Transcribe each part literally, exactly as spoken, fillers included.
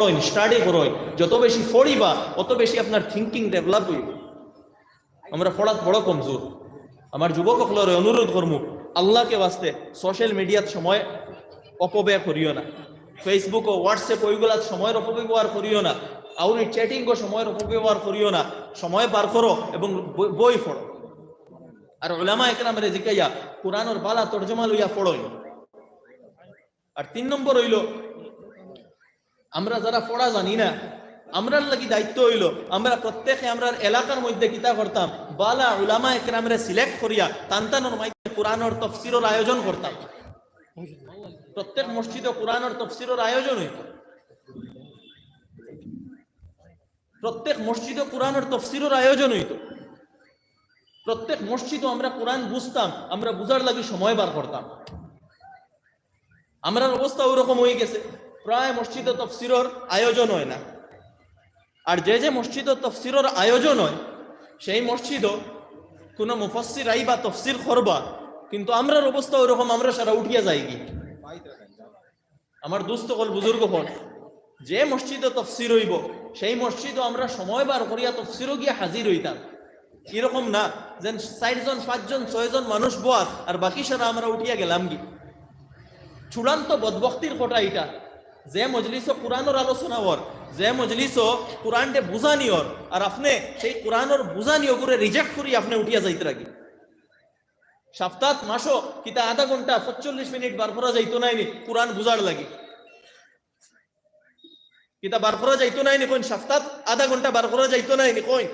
পড়ইন, স্টাডি করইন। যত বেশি পড়িবা, অত বেশি আপনার থিংকিং ডেভেলপ অইব। আমরা পড়াত বড় কমজোর। আমার যুবক অকলরে অনুরোধ করমু, আল্লাহকে ওয়াস্তে সোশ্যাল মিডিয়াত সময় অপব্যয় করিও না, ফেসবুক ও হোয়াটসঅ্যাপ ওইগুলাত সময়র অপব্যবহার করিও না, আউরি চ্যাটিং ও সময়র অপব্যবহার করিও না। সময় বার করো এবং বই পড়ো। আর উলামা একরামরে জিকাইয়া কোরআনর বালা তর্জমা লইয়া পড়ইন। আর তিন নম্বর অইল, আমরা যারা পড়া জানি না, আমরার লাগি দায়িত্ব অইল, আমরা প্রত্যেকে আমরার এলাকার মধ্যে কিতা করতাম, বালা উলামা একরামরে সিলেক্ট করিয়া তান তানর মাঝে কোরআনর তফসিরর আয়োজন করতাম। প্রত্যেক মসজিদে কোরআনর তফসিরর আয়োজন অইত। প্রত্যেক মসজিদে কোরআনর তফসিরর আয়োজন অইত। প্রত্যেক মসজিদে আমরা কোরআন বুঝতাম, আমরা বুঝার লাগি সময় বার করতাম। আমরার অবস্থা ওরকম অই গেছে, প্রায় মসজিদে তফসিরর আয়োজন অয় না। আর যে যে মসজিদে তফসিরর আয়োজন অয়, সেই মসজিদে কোনো মুফাসসির আইবা, তফসির করবা, কিন্তু আমরার অবস্থা ওরকম, আমরা সারা উঠিয়া যাইগি। আমার দোস্ত অকল, বুজুর্গ অকল, যে মসজিদে তফসির অইব, সেই মসজিদে আমরা সময় বার করিয়া তফসিরো গিয়া হাজির অইতাম। এরকম না যেন চাইরজন, পাঁচজন, ছয়জন মানুষ বওয়ার আর বাকি সারা আমরা উঠিয়া গেলামগি। চূড়ান্ত বদবখতির কথা ইটা, যে মজলিসো কোরআনর আলোচনা অর, যে মজলিসো কোরআনরে বুঝানি অর, আর আপনে সেই কোরআনর বুঝানি অগুরে রিজেক্ট করি আপনে উঠিয়া যাইতরাগি। সাপ্তাত মাসো কিতা আধা ঘন্টা, পঁয়তাল্লিশ মিনিট বার করা যাইতো নায়নি কোরআন বুঝার লাগি? কিতা বার করা যাইতো নায়নি কইন? সাপ্তাত আধা ঘন্টা বার করা যাইতো নায়নি কইন?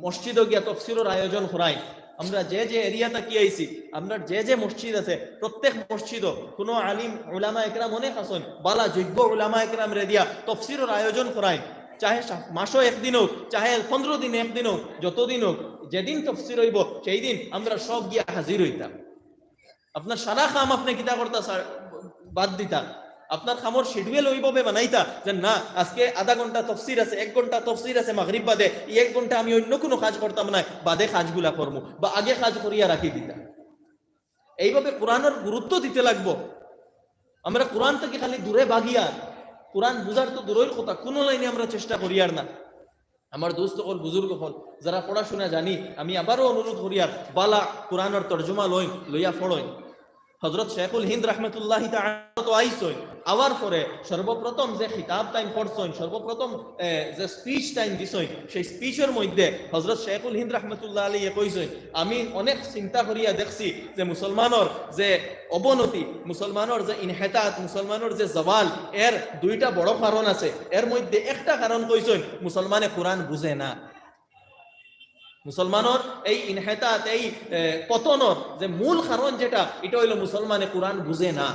মসজিদো গিয়া তফসিরর আয়োজন করাইন। আমরা যে যে এরিয়া থাকি আইছি, আমরা যে যে মসজিদ আছে, প্রত্যেক মসজিদো কোনো আলিম উলামা একরাম অনেক আছইন, বালা যোগ্য উলামা একরামরে দিয়া তফসিরর আয়োজন করাইন। চাহে সা-, মাসো একদিন অউক, চাহে পনেরো দিন একদিন অউক, যতদিন অউক, যেদিন তফসির অইব, সেই দিন আমরা সব গিয়া হাজির অইতাম। আপনার সারা কাম আপনে কিতা করতা, বাদ দিতা। আপনার কামর শিডিউল ওইভাবে বানাইতা যে না, আজকে আধা ঘন্টা তফসির আছে, এক ঘন্টা তফসির আছে মাগরিব বাদে, এই এক ঘন্টা আমি অইন্য কুনু কাজ করতাম নায়, বাদে কাজগুলা করমু, বা আগে কাজ করিয়া রাখি দিতা। এইভাবে কোরআনর গুরুত্ব দিতে লাগবো। আমরা কোরআন থাকি খালি দূরে ভাগিয়ার, কোরআন বুঝার তো দূরর কথা, কুনু লাইনে আমরা চেষ্টা করিয়ার না। আমার দোস্ত অকল, বুজুর্গ অকল, যারা পড়াশুনা জানি, আমি আবারও অনুরোধ করিয়ার, বালা কোরআনর তর্জমা লইন, লইয়া পড়ইন। হযরত শেখুল হিন্দ রহমতুল্লাহি তাআলা তো আইছইন, আওয়ার পরে সর্বপ্রথম যে খিতাব তাইন করছইন, সর্বপ্রথম, এ, যে স্পিচ তাইন দিছইন, সেই স্পিচর মধ্যে হযরত শেখুল হিন্দ রহমতুল্লাহ আলাইহি কইছইন, আমি অনেক চিন্তা করিয়া দেখছি যে মুসলমানর যে অবনতি, মুসলমানর যে ইনহেতাত, মুসলমানর যে জওয়াল, এর দুইটা বড় কারণ আছে। এর মধ্যে একটা কারণ কইছইন, মুসলমানে কোরআন বুঝে না। মুসলমানর এই ইনহেতাত, এই, এ, পতনর যে মূল কারণ যেটা, এটা অইল মুসলমানে কোরআন বুঝে না।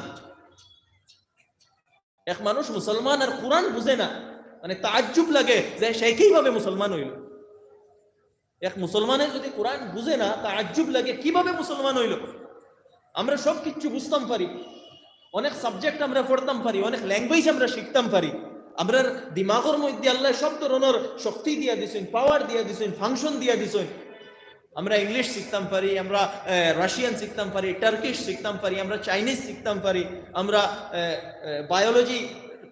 এক মানুষ মুসলমান আর কোরআন বুঝে না, মানে তাজ্জুব লাগে যে সে কিভাবে মুসলমান অইল। এক মুসলমানে যদি কোরআন বুঝে না, তাজ্জুব লাগে কিভাবে মুসলমান অইল। আমরা সব কিচ্ছু বুঝতাম পারি, অনেক সাবজেক্ট আমরা পড়তাম পারি, অনেক ল্যাঙ্গুয়েজ আমরা শিখতাম পারি। আমরার দিমাগর মধ্যে আল্লায় সব ধরনর শক্তি দিয়া দিছইন, পাওয়ার দিয়া দিছইন, ফাংশন দিয়া দিছইন। আমরা ইংলিশ শিখতাম পারি, আমরা, এ, রাশিয়ান শিখতাম পারি, টার্কিশ শিখতাম পারি, আমরা চাইনিজ শিখতাম পারি, আমরা, এ, এ, বায়োলজি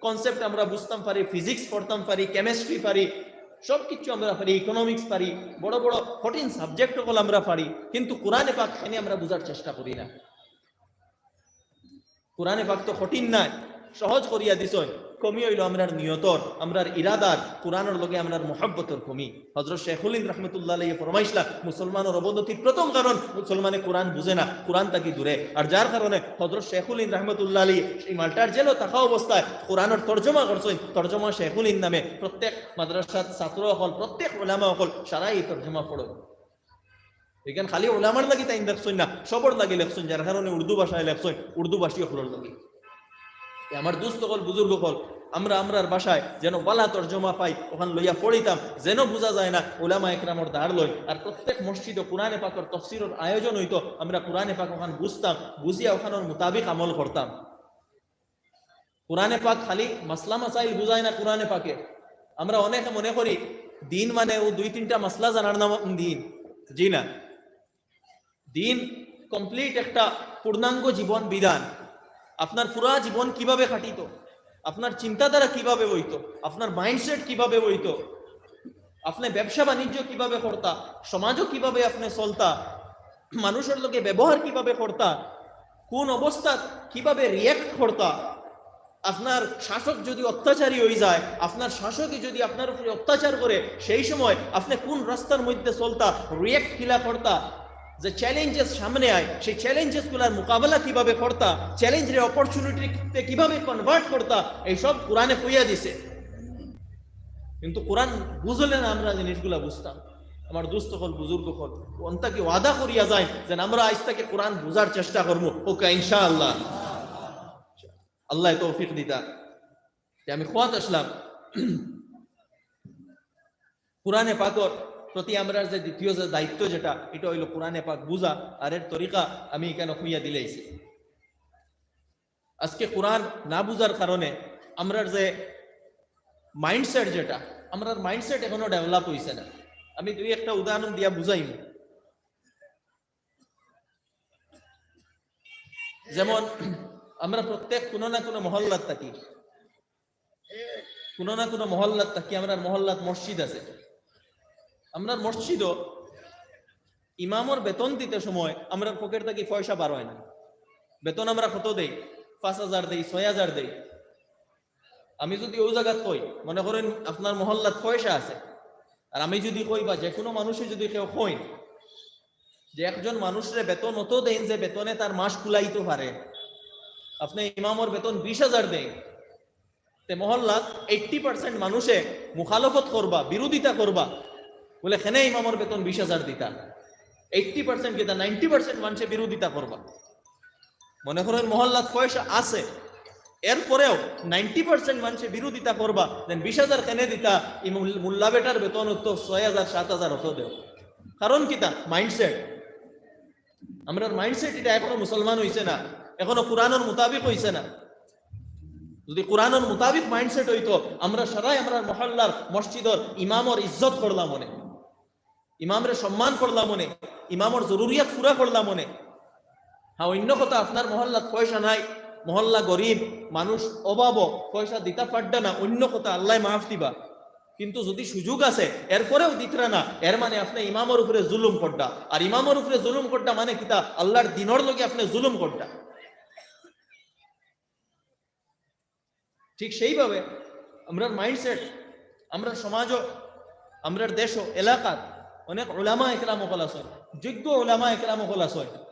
কনসেপ্ট আমরা বুঝতাম পারি, ফিজিক্স পড়তাম পারি, কেমিস্ট্রি পারি, সব কিছু আমরা পারি, ইকোনমিক্স পারি, বড় বড় কঠিন সাবজেক্ট অকল আমরা পারি, কিন্তু কোরআনে পাক খানি আমরা বুঝার চেষ্টা করি না। কোরআনে পাক তো কঠিন নায়, সহজ করিয়া দিছইন। কমি অইল আমরার নিয়তর, আমরার ইরাদার, কোরআনর লগে আমরার মহব্বতর কমি। হযরত শেখুল হিন্দ রহমতুল্লাহ আলাইহি ফরমাইছলা, মুসলমানর অবনতির প্রথম কারণ মুসলমানে কোরআন বুঝে না, কোরআন থাকি দূরে। আর যার কারণে হযরত শেখুল হিন্দ রহমতুল্লাহ আলাইহি এই মাল্টার জেলো থাকা অবস্থায় কোরআনর তর্জমা করছইন, তর্জমা শেখুল হিন্দ নামে প্রত্যেক মাদ্রাসাত ছাত্র অকল, প্রত্যেক উলামা অকল সারা এই তর্জমা পড়ইন। ইখান খালি উলামার লাগি তাইন লেখছইন না, সবর লাগি লেখছইন, যার কারণে উর্দু ভাষায় লেখছইন, উর্দু ভাষী অকলর লাগি। এ আমার দোস্ত অকল, বুজুর্গ অকল, আমরা আমরার ভাষায় যেন বালা তর্জমা পাই, অখান লইয়া পড়িতাম, যেন বুঝা যায় না উলামা একরামর ধার লই। আর প্রত্যেক মসজিদো কোরআনে পাকর তফসিরর আয়োজন অইতো, আমরা কোরআনে পাক অখান বুঝতাম, বুঝিয়া অখানর মোতাবিক আমল করতাম। কোরআনে পাক খালি মাসলা মাসাইল বুঝায় না কোরআনে পাকে। আমরা অনেকে মনে করি দিন মানে অউ দুই তিনটা মাসলা জানার নাম দিন। জি না, দিন কমপ্লিট একটা পূর্ণাঙ্গ জীবন বিধান। আপনার পুরা জীবন কিভাবে কাটিতো, আপনার চিন্তাধারা কিভাবে অইতো, আপনার মাইন্ডসেট কিভাবে অইতো, আপনে ব্যবসা বাণিজ্য কিভাবে করতা, সমাজও কিভাবে আপনে চলতা, মানুষর লগে ব্যবহার কিভাবে করতা, কোন অবস্থাত কিভাবে রিয়্যাক্ট করতা, আপনার শাসক যদি অত্যাচারী অই যায়, আপনার শাসকে যদি আপনার উপরে অত্যাচার করে, সেই সময় আপনে কোন রাস্তার মধ্যে চলতা, রিয়্যাক্ট কিলা করতা, যে চ্যালেঞ্জেস সামনে আয়, সেই চ্যালেঞ্জেসগুলার মোকাবেলা কিভাবে করতা, চ্যালেঞ্জরে অপরচুনিটিতে কিভাবে কনভার্ট করতা, এইসব কোরআনে কইয়া দিছে। কিন্তু কোরআন বুঝলে না আমরা জিনিসগুলা বুঝতাম। আমার দোস্ত অকল, বুজুর্গ অকল, অন্তাকি ওয়াদা করিয়া যাইন যেন আমরা আইজ থাকি কোরআন বুঝার চেষ্টা করমু। ওকে, ইনশাআল্লাহ। আল্লায় তৌফিক দিতা। তে আমি কওয়াত আসলাম, কোরআনে পাকর প্রতি আমরার যে দ্বিতীয় যে দায়িত্ব যেটা, ইটা অইলো কোরআনে পাক বুঝা, আর এর তরিকা আমি ইখানো কইয়া দিলাইছি। আজকে কোরআন না বুঝার কারণে আমরার যে মাইন্ডসেট যেটা, আমরার মাইন্ডসেট এখনো ডেভেলপ অইছে না। আমি দুই একটা উদাহরণ দিয়া বুঝাইমু। যেমন, আমরা প্রত্যেক কোনো না কোনো মহল্লাত থাকি, কোনো না কোনো মহল্লাত থাকি, আমরার মহল্লাত মসজিদ আছে। আমরার মসজিদও ইমামর বেতন দিতে সময় আমরার পকেট থাকি পয়সা বার অয় না। বেতন আমরা কত দেই? পাঁচ হাজার দেই, ছয় হাজার দেই। আমি যদি অউ জাগাত কই, মনে করেন আপনার মহল্লাত পয়সা আছে, আর আমি যদি কই বা যে কোনো মানুষে যদি কেউ কইন যে একজন মানুষরে বেতন অত দেইন যে বেতনে তার মাস কুলাইতো পারে, আপনে ইমামর বেতন বিশ হাজার দেইন, তে মহল্লাত এইট্টি পার্সেন্ট মানুষে মুখালফত করবা, বিরোধিতা করবা, বুলে, "কেনে ইমামর বেতন বিশ হাজার দিতা?" এইট্টি পার্সেন্ট কিতা, নাইনটি পার্সেন্ট মানুষে বিরোধিতা করবা। মনে করেন মহল্লাত পয়সা আছে, এরপরেও নাইনটি পার্সেন্ট মানুষে বিরোধিতা করবা, যেন বিশ হাজার কেনে দিতা, ই মুল-, মোল্লা বেটার বেতন অত ছয় হাজার, সাত হাজার অত দেও। কারণ কিতা? মাইন্ডসেট। আমরার মাইন্ডসেট ইটা এখনো মুসলমান অইছে না, এখনো কোরআনর মোতাবিক অইছে না। যদি কোরআনর মোতাবিক মাইন্ডসেট অইতো, আমরা সারাই আমরার মহল্লার মসজিদর ইমামর ইজ্জত করলাম অনে, ইমামরে সম্মান করলাম অনে, ইমামর জরুরিয়াত পুরা করলাম অনে। হ্যাঁ, অন্য কথা, আপনার মহল্লাত পয়সা নাই, মহল্লা গরিব, মানুষ অভাবো, পয়সা দিতা পারডা না, অন্য কথা, আল্লায় মাফ দিবা। কিন্তু যদি সুযোগ আছে, এরপরেও দিতরা না, এর মানে আপনে ইমামর উপরে জুলুম করডা। আর ইমামর উপরে জুলুম করডা মানে কিতা? আল্লাহর দিনর লগে আপনে জুলুম করডা। ঠিক সেইভাবে আমরার মাইন্ডসেট, আমরার সমাজও, আমরার দেশও, এলাকাত অনেক উলামা একরাম অকল আছইন, যোগ্য উলামা একরাম অকল আছইন।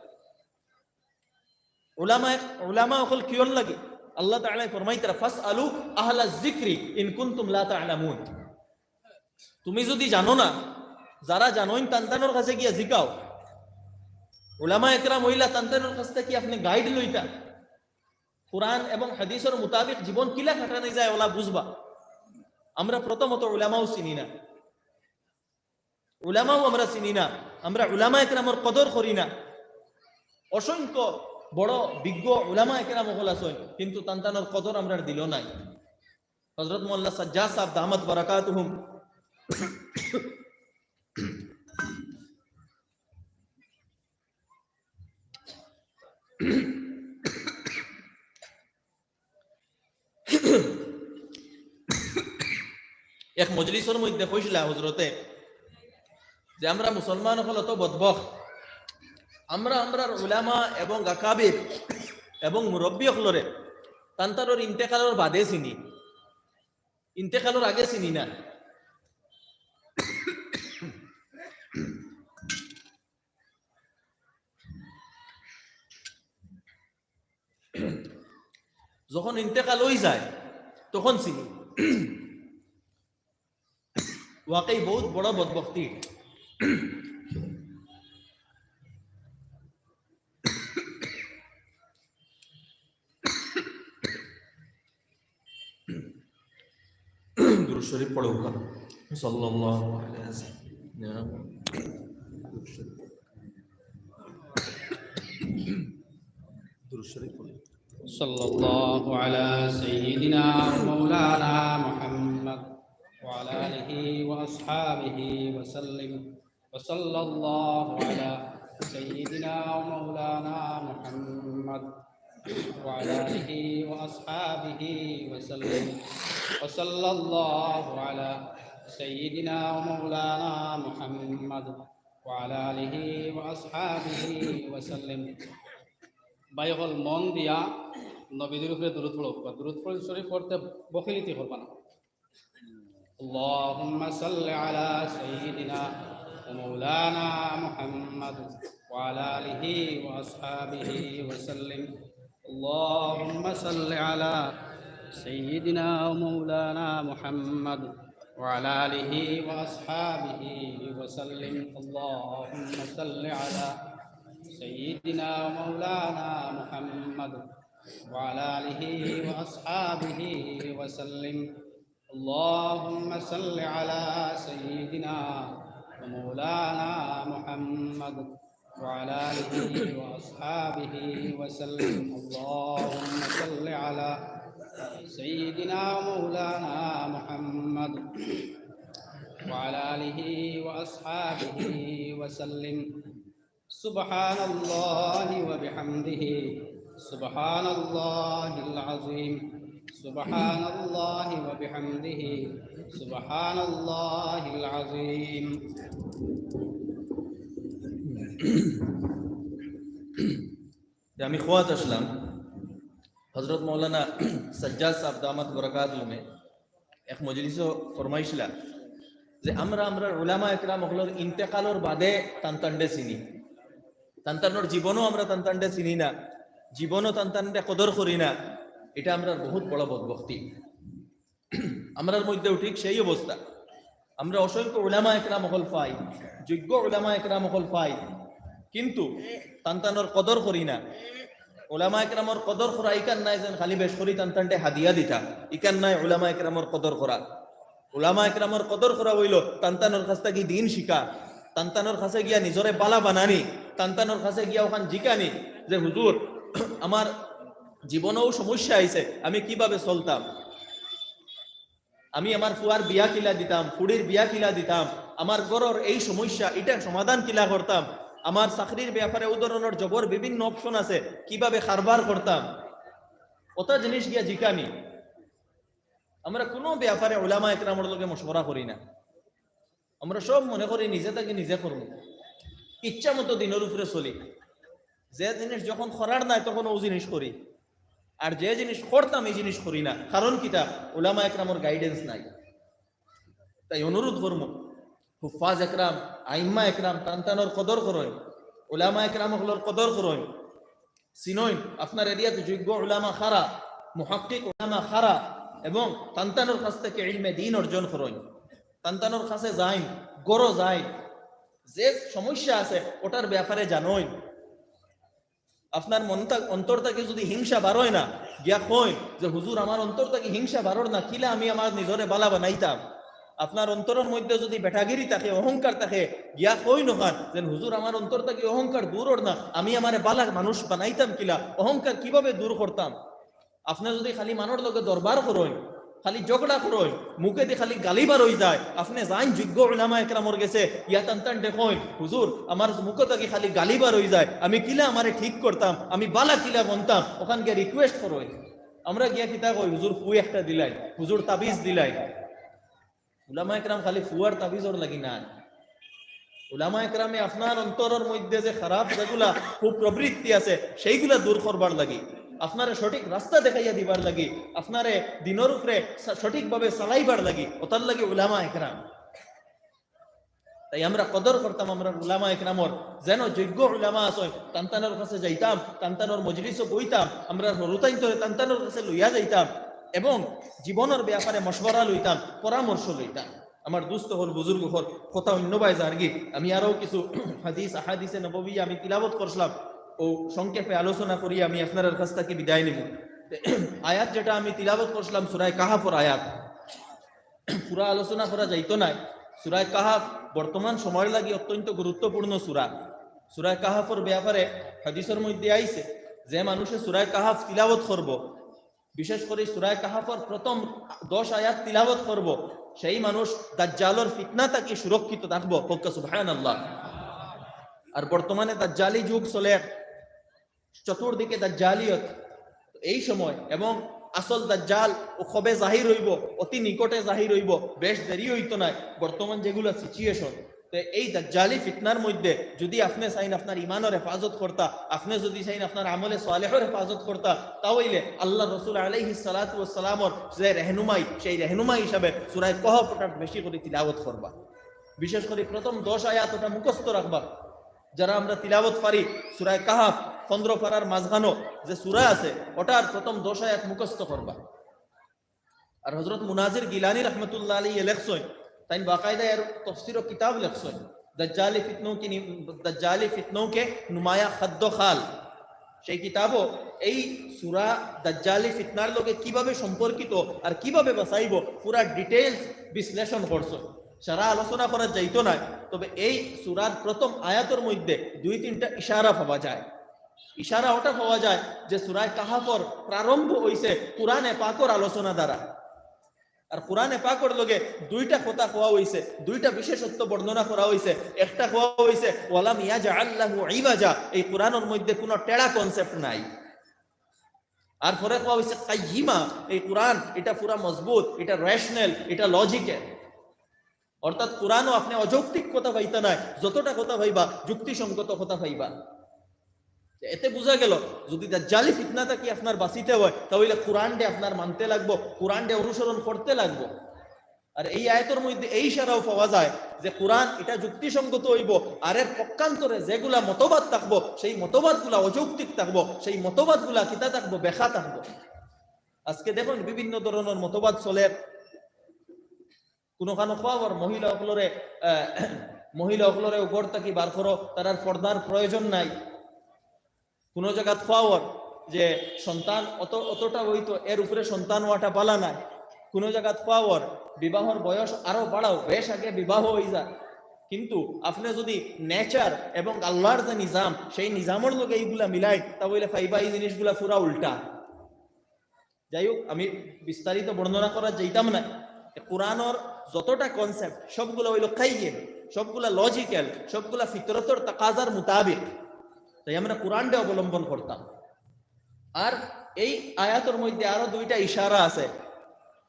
উলামা এক-, উলামা অকল কিয়র লাগি? আল্লাহ তাআলায় ফরমাইতরা, "ফাসআলু আহলা যিকরি ইন কুনতুম লা তা'লামুন।" তুমি যদি জানো না, যারা জানইন তান তানর কাছে গিয়া জিকাও। উলামা একরাম অইলা তান তানর কাছ থাকি আপনে গাইড লইতা। কোরআন এবং হাদিসর মোতাবিক জীবন কিলা কাটানি যায়, ওলা বুঝবা। আমরা প্রথমত উলামাও চিনি না, উলামাও আমরা চিনি না, আমরা উলামা একরামর কদর করি না। অসংখ্য বড় বিজ্ঞ উলামা একরাম অকল আছইন, কিন্তু তান তানর কদর আমরার দিলো নাই। হযরত মোল্লা সাজ্জাদ সাহেব দামাত বারাকাতুহুম এক মজলিসর মধ্যে কইছিলা হযরতে যে আমরা মুসলমান অকল অত বদবখত, আমরা আমরার উলামা এবং আকাবির এবং মুরব্বী অকলরে তান তানর ইন্তেকালর বাদে চিনি, ইন্তেকালর আগে চিনি না। যখন ইন্তেকাল অই যায়, তখন চিনি। ওয়াকই বহুত বড় বদবখতি। দুরূদ শরীফ পড়ো। সাল্লাল্লাহু আলাইহি ওয়াসাল্লাম। দুরূদ শরীফ। দুরূদ শরীফ পড়ো। صلى الله على سيدنا ومولانا محمد وعلى آله وأصحابه وسلم. وصلى الله على سيدنا ومولانا محمد وعلى آله وأصحابه وسلم. وصلى الله على سيدنا ومولانا محمد وعلى آله وأصحابه وسلم. ভাই অকল, মন দিয়া নবীজির উপরে দুরূদ পড়উক্কা। দুরূদ শরীফ পড়তে বখিলিতি করবা না। اللهم صل على سيدنا ومولانا محمد وعلى آله وأصحابه وسلم. اللهم صل على سيدنا ومولانا محمد وعلى آله وأصحابه وسلم. اللهم صل على سيدنا ومولانا محمد وعلى آله وأصحابه وسلم. اللهم صل على سيدنا ومولانا محمد وعلى آله وأصحابه وسلم. اللهم صل على سيدنا ومولانا محمد وعلى آله وأصحابه وسلم. سبحان الله وبحمده، سبحان الله العظيم، سبحان الله وبحمده، سبحان الله العظيم. যে আমি খোয়াত আসলাম, হযরত মাওলানা সাজ্জাদ সাহেব দামাত বরকাতুহুমে এক মজলিসো ফরমাইছিলা যে আমরা, আমরা উলামা একরাম অকলর ইন্তেকালর বাদে তান তানরে চিনি, তান তানর জীবনও আমরা তান তানরে চিনি না, জীবনও তান তানরে কদর করি না। ইটা আমরার বহুত বড় বদবখতি। আমরার মধ্যেও ঠিক সেই অবস্থা। আমরা অসংখ্য উলামা একরাম অকল পাই, যোগ্য উলামা একরাম অকল পাই, কিন্তু তান তানর কদর করি না। উলামা একরামর কদর করা ইখান নায় যেন খালি বেশ করি তান তানরে হাদিয়া দিতা, ইখান নায় উলামা একরামর কদর করা। উলামা একরামর কদর করা অইলো তান তানর কাছ থাকি দ্বীন শিখা, তান তানর কাছে গিয়া নিজরে বালা বানানি, তান তানর কাছে গিয়া অখান জিকানি যে, "হুজুর, আমার জীবনেও সমস্যা আইছে, আমি কিভাবে চলতাম?" আমি আমার ফুয়ার বিয়া কিলা দিতাম, ফুড়ির বিয়া কিলা দিতাম, আমার ঘরর এই সমস্যা, ইটার সমাধান কিলা করতাম, আমার চাকরির ব্যাপারে অউ ধরনর জবর বিভিন্ন option আছে, কিভাবে কারবার করতাম, অতা জিনিস গিয়া জিকানি। আমরা কুনু ব্যাপারে উলামা একরামর লগে মশওয়ারা করি না। আমরা সব মনে করি নিজে থাকি নিজে করমু, ইচ্ছা মতো দ্বীনর উপরে চলি। যে জিনিস যখন করার নাই তখন অউ জিনিস করি, আর যে জিনিস করতাম ই জিনিস করি না। কারণ কিতা? উলামা একরামর guidance নাই। তাই অনুরোধ করমু, হুফাজ একরাম, আইম্মা একরাম, তান তানর কদর করইন, উলামা একরাম অকলর কদর করইন, চিনইন। আপনার এরিয়াত যোগ্য উলামা খারা, মুহাক্কিক উলামা খারা, এবং তান তানর কাছ থাকি ইলমে দ্বীন অর্জন করইন। তান তানর কাছে যাইন, ঘরো যাইন, যে সমস্যা আছে অটার ব্যাপারে জানইন। আপনার মন থাক-, অন্তর থাকি যুদি হিংসা বারয় না, গিয়া কইন যে, "হুজুর, আমার অন্তর থাকি হিংসা বারর না, কিলা আমি আমার নিজরে বালা বানাইতাম?" আপনার অন্তরর মধ্যে যুদি বেটাগিরি থাকে, অহংকার থাকে, গিয়া কইন অখান যেন, "হুজুর, আমার অন্তর থাকি অহংকার দূর অর না, আমি আমারে বালা মানুষ বানাইতাম কিলা, অহংকার কিভাবে দূর করতাম?" আপনে যুদি খালি মানষর লগে দরবার করইন, খালি ঝগড়া করইন, মুখেদি খালি গালি বারই যায়, আপনে যাইন যোগ্য উলামা একরামর গেছে, গিয়া তান তানরে কইন, "হুজুর, আমার মুখ থাকি খালি গালি বারই যায়, আমি কিলা আমারে ঠিক করতাম, আমি বালা কিলা বনতাম?" অখান গিয়া request করইন। আমরা গিয়া কিতা কই, "হুজুর, ফু একটা দিলাইন, হুজুর, তাবিজ দিলাইন।" উলামা একরাম খালি ফু আর তাবিজর লাগি নায়। উলামা একরামে আপনার অন্তরর মধ্যে যে খারাপ যেগুলা কুপ্রবৃত্তি আছে, সেইগুলা দূর করবার লাগি, আপনারে সঠিক রাস্তা দেখাইয়া দিবার লাগি, আপনারে দ্বীনর উপরে সা-, সঠিকভাবে চালাইবার লাগি, অতার লাগি উলামা একরাম। তাই আমরা কদর করতাম আমরার উলামা একরামর, যেন যোগ্য উলামা আছইন, তান তানর কাছে যাইতাম, তান তানর মজলিসো বইতাম, আমরার হুরুতাইন্তরে তান তানর কাছে লইয়া যাইতাম এবং জীবনর ব্যাপারে মশওয়ারা লইতাম, পরামর্শ লইতাম। আমার দুস্ত অকল, বুজুর্গ অকল, কথা অইন্য বায় যারগি। আমি আরো কিছু হাদিস, আহাদিসে নববী আমি তিলাওয়াত করছিলাম, অউ সংক্ষেপে আলোচনা করি আমি আপনারার কাছ থাকি বিদায় নিমু। আয়াত যেটা আমি তিলাওয়াত করছিলাম সূরা কাহাফর আয়াত, পুরা আলোচনা করা যাইতো নায়। সূরা কাহাফ বর্তমান সময়র লাগি অত্যন্ত গুরুত্বপূর্ণ সূরা। সূরা কাহাফর ব্যাপারে হাদিসর মধ্যে আইছে, যে মানুষে সূরা কাহাফ তিলাওয়াত করবো, বিশেষ করি সূরা কাহাফর প্রথম দশ আয়াত তিলাওয়াত করবো, সেই মানুষ দাজ্জালর ফিতনা থাকি সুরক্ষিত থাকবো। কউক্কা সুবহানাল্লাহ। আর বর্তমানে দাজ্জালি যুগ চলের, চতুর্দিকে দাজ্জালিয়ত, এই সময় এবং আসল দাজ্জাল ও কবে জাহির হইব, অতি নিকটে জাহির হইব, বেশ দেরি হইতো নায়। বর্তমান যেগুলা সিচুয়েশন, তো এই দাজ্জালি ফিতনার মধ্যে যদি আপনি চাইন আপনার ইমানর হেফাজত করতা, আপনি যদি চাইন আপনার আমলে সালেহর হেফাজত করতা, তা হইলে আল্লাহ রসুল আলাইহিস সালাতু ওয়াস সালামর যে রেহনুমাই, সেই রেহনুমাই হিসাবে সূরা কাহফ ওটা বেশি করে তিলাওয়াত করবা। বিশেষ করে প্রথম দশ আয়াত ওটা মুখস্থ রাখবা। যারা আমরা তিলাওয়াত পারি, সূরা কাহফ, পনেরো পারার মাঝখানো যে সূরা আছে, ওটার প্রথম দশ আয়াত মুখস্থ করবা। আর হযরত মুনাজির গিলানী রহমতুল্লাহ আলাইহি লেখছইন, তাইন বাকায়দা এর তফসির ও কিতাব লেখছইন, দাজ্জালি ফিতনৌ কি নি-, দাজ্জালি ফিতনৌ কে নুমায়া খাদ্য খাল। সেই কিতাবও এই সূরা দাজ্জালি ফিতনার লগে কিভাবে সম্পর্কিত আর কিভাবে বাঁচাইব, পুরা ডিটেইলস বিশ্লেষণ করছইন। সারা আলোচনা করা যাইতো নায়, তবে এই সূরার প্রথম আয়াতর মধ্যে দুই তিনটা ইশারা পাওয়া যায়। ইশারা ওটা পাওয়া যায় যে সূরা কাহফর প্রারম্ভ হইছে কোরআনে পাকর আলোচনা দ্বারা। আর কোরআনে পাকর লগে দুইটা কথা কওয়া হইছে, দুইটা বিশেষত্ব বর্ণনা করা হইছে। একটা কওয়া হইছে, "ওয়ালাম ইয়াজআল লাহু ইওয়াজা", এই কোরআনর মধ্যে কোনো টেড়া কনসেপ্ট নাই। আর পরে কওয়া হইছে, "কাইয়িমা", এই কোরআন এটা পুরা মজবুত, এটা রেশনাল, এটা লজিক্যাল। অর্থাৎ কোরআনও আপনি অযৌক্তিক কথা পাইতা নায়, যতটা কথা পাইবা যুক্তিসঙ্গত কথা পাইবা। এতে বুঝা গেল, যদি দাজ্জালি ফিতনা থাকি আপনার বাঁচিতে হয়, তা হইলে কোরআনরে আপনার মানতে লাগবো, কোরআনরে অনুসরণ করতে লাগবো। আর এই আয়াতর মধ্যে এই ইশারাও পাওয়া যায় যে কোরআন এটা যুক্তিসঙ্গত হইব, আর এর পক্ষান্তরে যেগুলা মতবাদ থাকবো, সেই মতবাদগুলা অযৌক্তিক থাকবো, সেই মতবাদগুলা কিতা থাকবো, বেখা থাকবো। আজকে দেখুন, বিভিন্ন ধরনের মতবাদ চলের। কোনোখানো খবর মহিলা অকলরে, আহ, মহিলা অকলরে ঘর থাকি বার করো, তারার পর্দার প্রয়োজন নাই। কোনো জায়গাত খবর যে সন্তান অত, অতটা হইতো, এর উপরে সন্তান হওয়াটা বালা নাই। কোনো জায়গাত খবর বিবাহর বয়স আরো বাড়াও, বেশ আগে বিবাহ হয়ে যায়। কিন্তু আপনি যদি নেচার এবং আল্লাহর যে নিজাম, সেই নিজামর লগে এইগুলা মিলাই, তা বলে পাইবা এই জিনিসগুলা পুরা উল্টা। যাই হোক, আমি বিস্তারিত বর্ণনা করা যাইতাম না। এ কোরআনর যতটা কনসেপ্ট, সবগুলা হইল কাইয়িম, সবগুলা লজিক্যাল, সবগুলা ফিতরতর তাকাজার মোতাবেক। তাই আমরা কোরআনটা অবলম্বন করতাম। আর এই আয়াতর মধ্যে আরো দুইটা ইশারা আছে।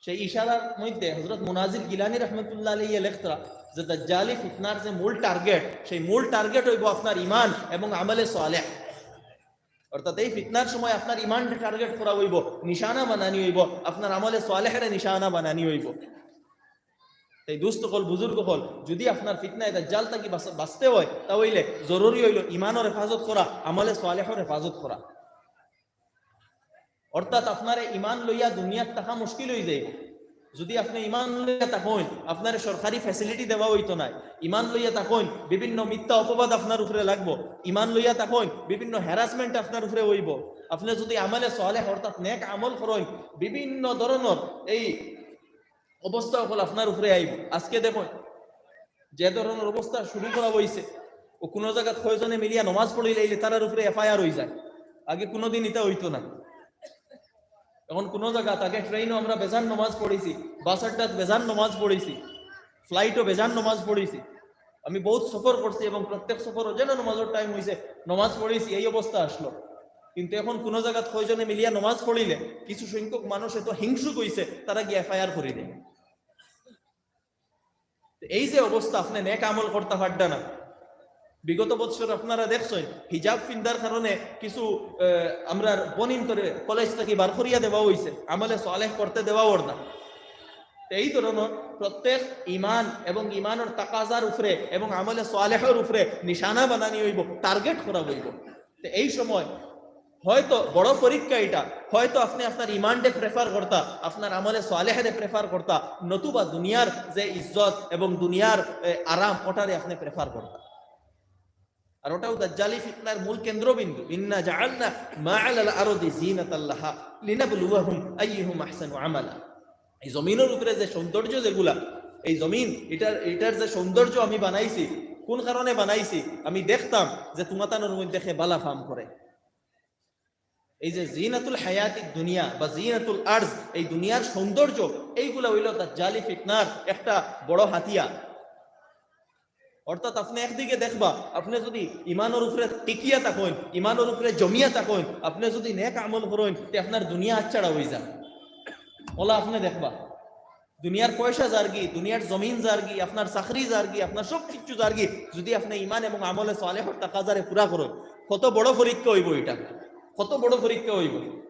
সেই ইশারার মধ্যে হযরত মুনাজির গিলানী রহমতুল্লাহ আলাইহি লেখতরা যে দাজ্জালি ফিতনার যে মূল টার্গেট, সেই মূল টার্গেট হইব আপনার ইমান এবং আমলে সালেহ। অর্থাৎ এই ফিতনার সময় আপনার ইমানরে টার্গেট করা হইব, নিশানা বানানি হইব, আপনার আমলে সালেহরে নিশানা বানানি হইব। তাই দোস্ত অকল, বুজুর্গ অকল, যদি আপনার ফিতনায় দাজ্জাল থাকি বাঁচ-, বাঁচতে হয়, তা হইলে জরুরি হইল ইমানর হেফাজত করা, আমলে সালেহর হেফাজত করা। অর্থাৎ আপনারে ইমান লইয়া দুনিয়াত থাকা মুশকিল হয়ে যাইব। যদি আপনি ইমান লইয়া থাকইন, আপনারে সরকারি ফ্যাসিলিটি দেওয়া হইতো নায়। ইমান লইয়া থাকইন, বিভিন্ন মিথ্যা অপবাদ আপনার উপরে লাগবো। ইমান লইয়া থাকইন, বিভিন্ন হ্যারাসমেন্ট আপনার উপরে হইব। আপনি যদি আমলে সালেহ অর্থাৎ নেক আমল করইন, বিভিন্ন ধরনের এই অবস্থা অকল আপনার উপরে আইব। আজকে দেখইন, যে ধরনের অবস্থা শুরু করা হইছে, ও কোনো জায়গাত কয়জনে মিলিয়া নমাজ পড়িলে এইলে তারার উপরে এফআইআর হয়ে যায়। আগে কোনোদিন এটা হইতো না। এখন কোনো জায়গাত, আগে ট্রেনও আমরা বেজান নমাজ পড়েছি, বাস আড্ডাত বেজান নমাজ পড়েছি, ফ্লাইটও বেজান নমাজ পড়েছি। আমি বহুত সফর করছি এবং প্রত্যেক সফরও যেন নমাজের টাইম হইছে, নমাজ পড়েছি, এই অবস্থা আসলো। কিন্তু এখন কোনো জায়গাত কয়জনে মিলিয়া নমাজ পড়িলে কিছু সংখ্যক মানুষ এত হিংসুক হইছে, তারা গিয়ে এফআইআর করে দেয়। তো এই যে অবস্থা, আপনি নেক আমল করতে পারডা না। বিগত বছর আপনারা দেখছেন, হিজাব ফিন্দার কারণে কিছু, আহ, আমরা বনিন করে কলেজ থেকে বার করিয়া দেওয়া হইছে, আমলে সালেহ করতে দেওয়া ওর না। তো এই ধরনের প্রত্যেক ইমান এবং ইমানের তাকাজার উপরে এবং আমলে সালেহর উপরে নিশানা বানানি হইব, টার্গেট করা হইব। তো এই সময় হয়তো বড় পরীক্ষা এটা, হয়তো আপনি আপনার ইমানরে প্রেফার করতা, আপনার আমলে সালেহরে প্রেফার করতা, নতুবা দুনিয়ার যে ইজ্জত এবং দুনিয়ার, এ, আরাম, ওটারে আপনি প্রেফার করতা। আর ওটাও দাজ্জালি ফিতনার মূল কেন্দ্রবিন্দু। ইন্না জাআলনা মা আলাল আরদি জিনাতাল লাহা লিনাবলুয়াহুম আইয়ুহুম আহসানু আমালা। এই জমিনের উপরে যে সৌন্দর্য যেগুলা, এই জমিন, এটার, এটার যে সৌন্দর্য আমি বানাইছি, কোন কারণে বানাইছি? আমি দেখতাম যে তোমাতানোর মধ্যে কে বালা ফাম করে। এই যে জিনাতুল হায়াতিদ দুনিয়া বা জিনাতুল আরজ, এই দুনিয়ার সৌন্দর্য, এইগুলা হইল দাজ্জালি ফিতনার একটা বড় হাতিয়ার। অর্থাৎ আপনে একদিকে দেখবা, আপনে যুদি ইমানর উপরে টিকিয়া থাকইন, ইমানর উপরে জমিয়া থাকইন, আপনে যুদি নেক আমল করইন, তে আপনার দুনিয়া আচ্ছাড়া অইযায়। অলা আপনে দেখবা, দুনিয়ার পয়সা যারগি, দুনিয়ার জমিন যারগি, আপনার চাকরি যারগি, আপনার সব কিছু যারগি, যুদি আপনে ইমান এবং আমলে সালেহর তাকাজারে পুরা করইন, কত বড় পরীক্ষা অইবো ইটা, কত বড় পরীক্ষা অইবো।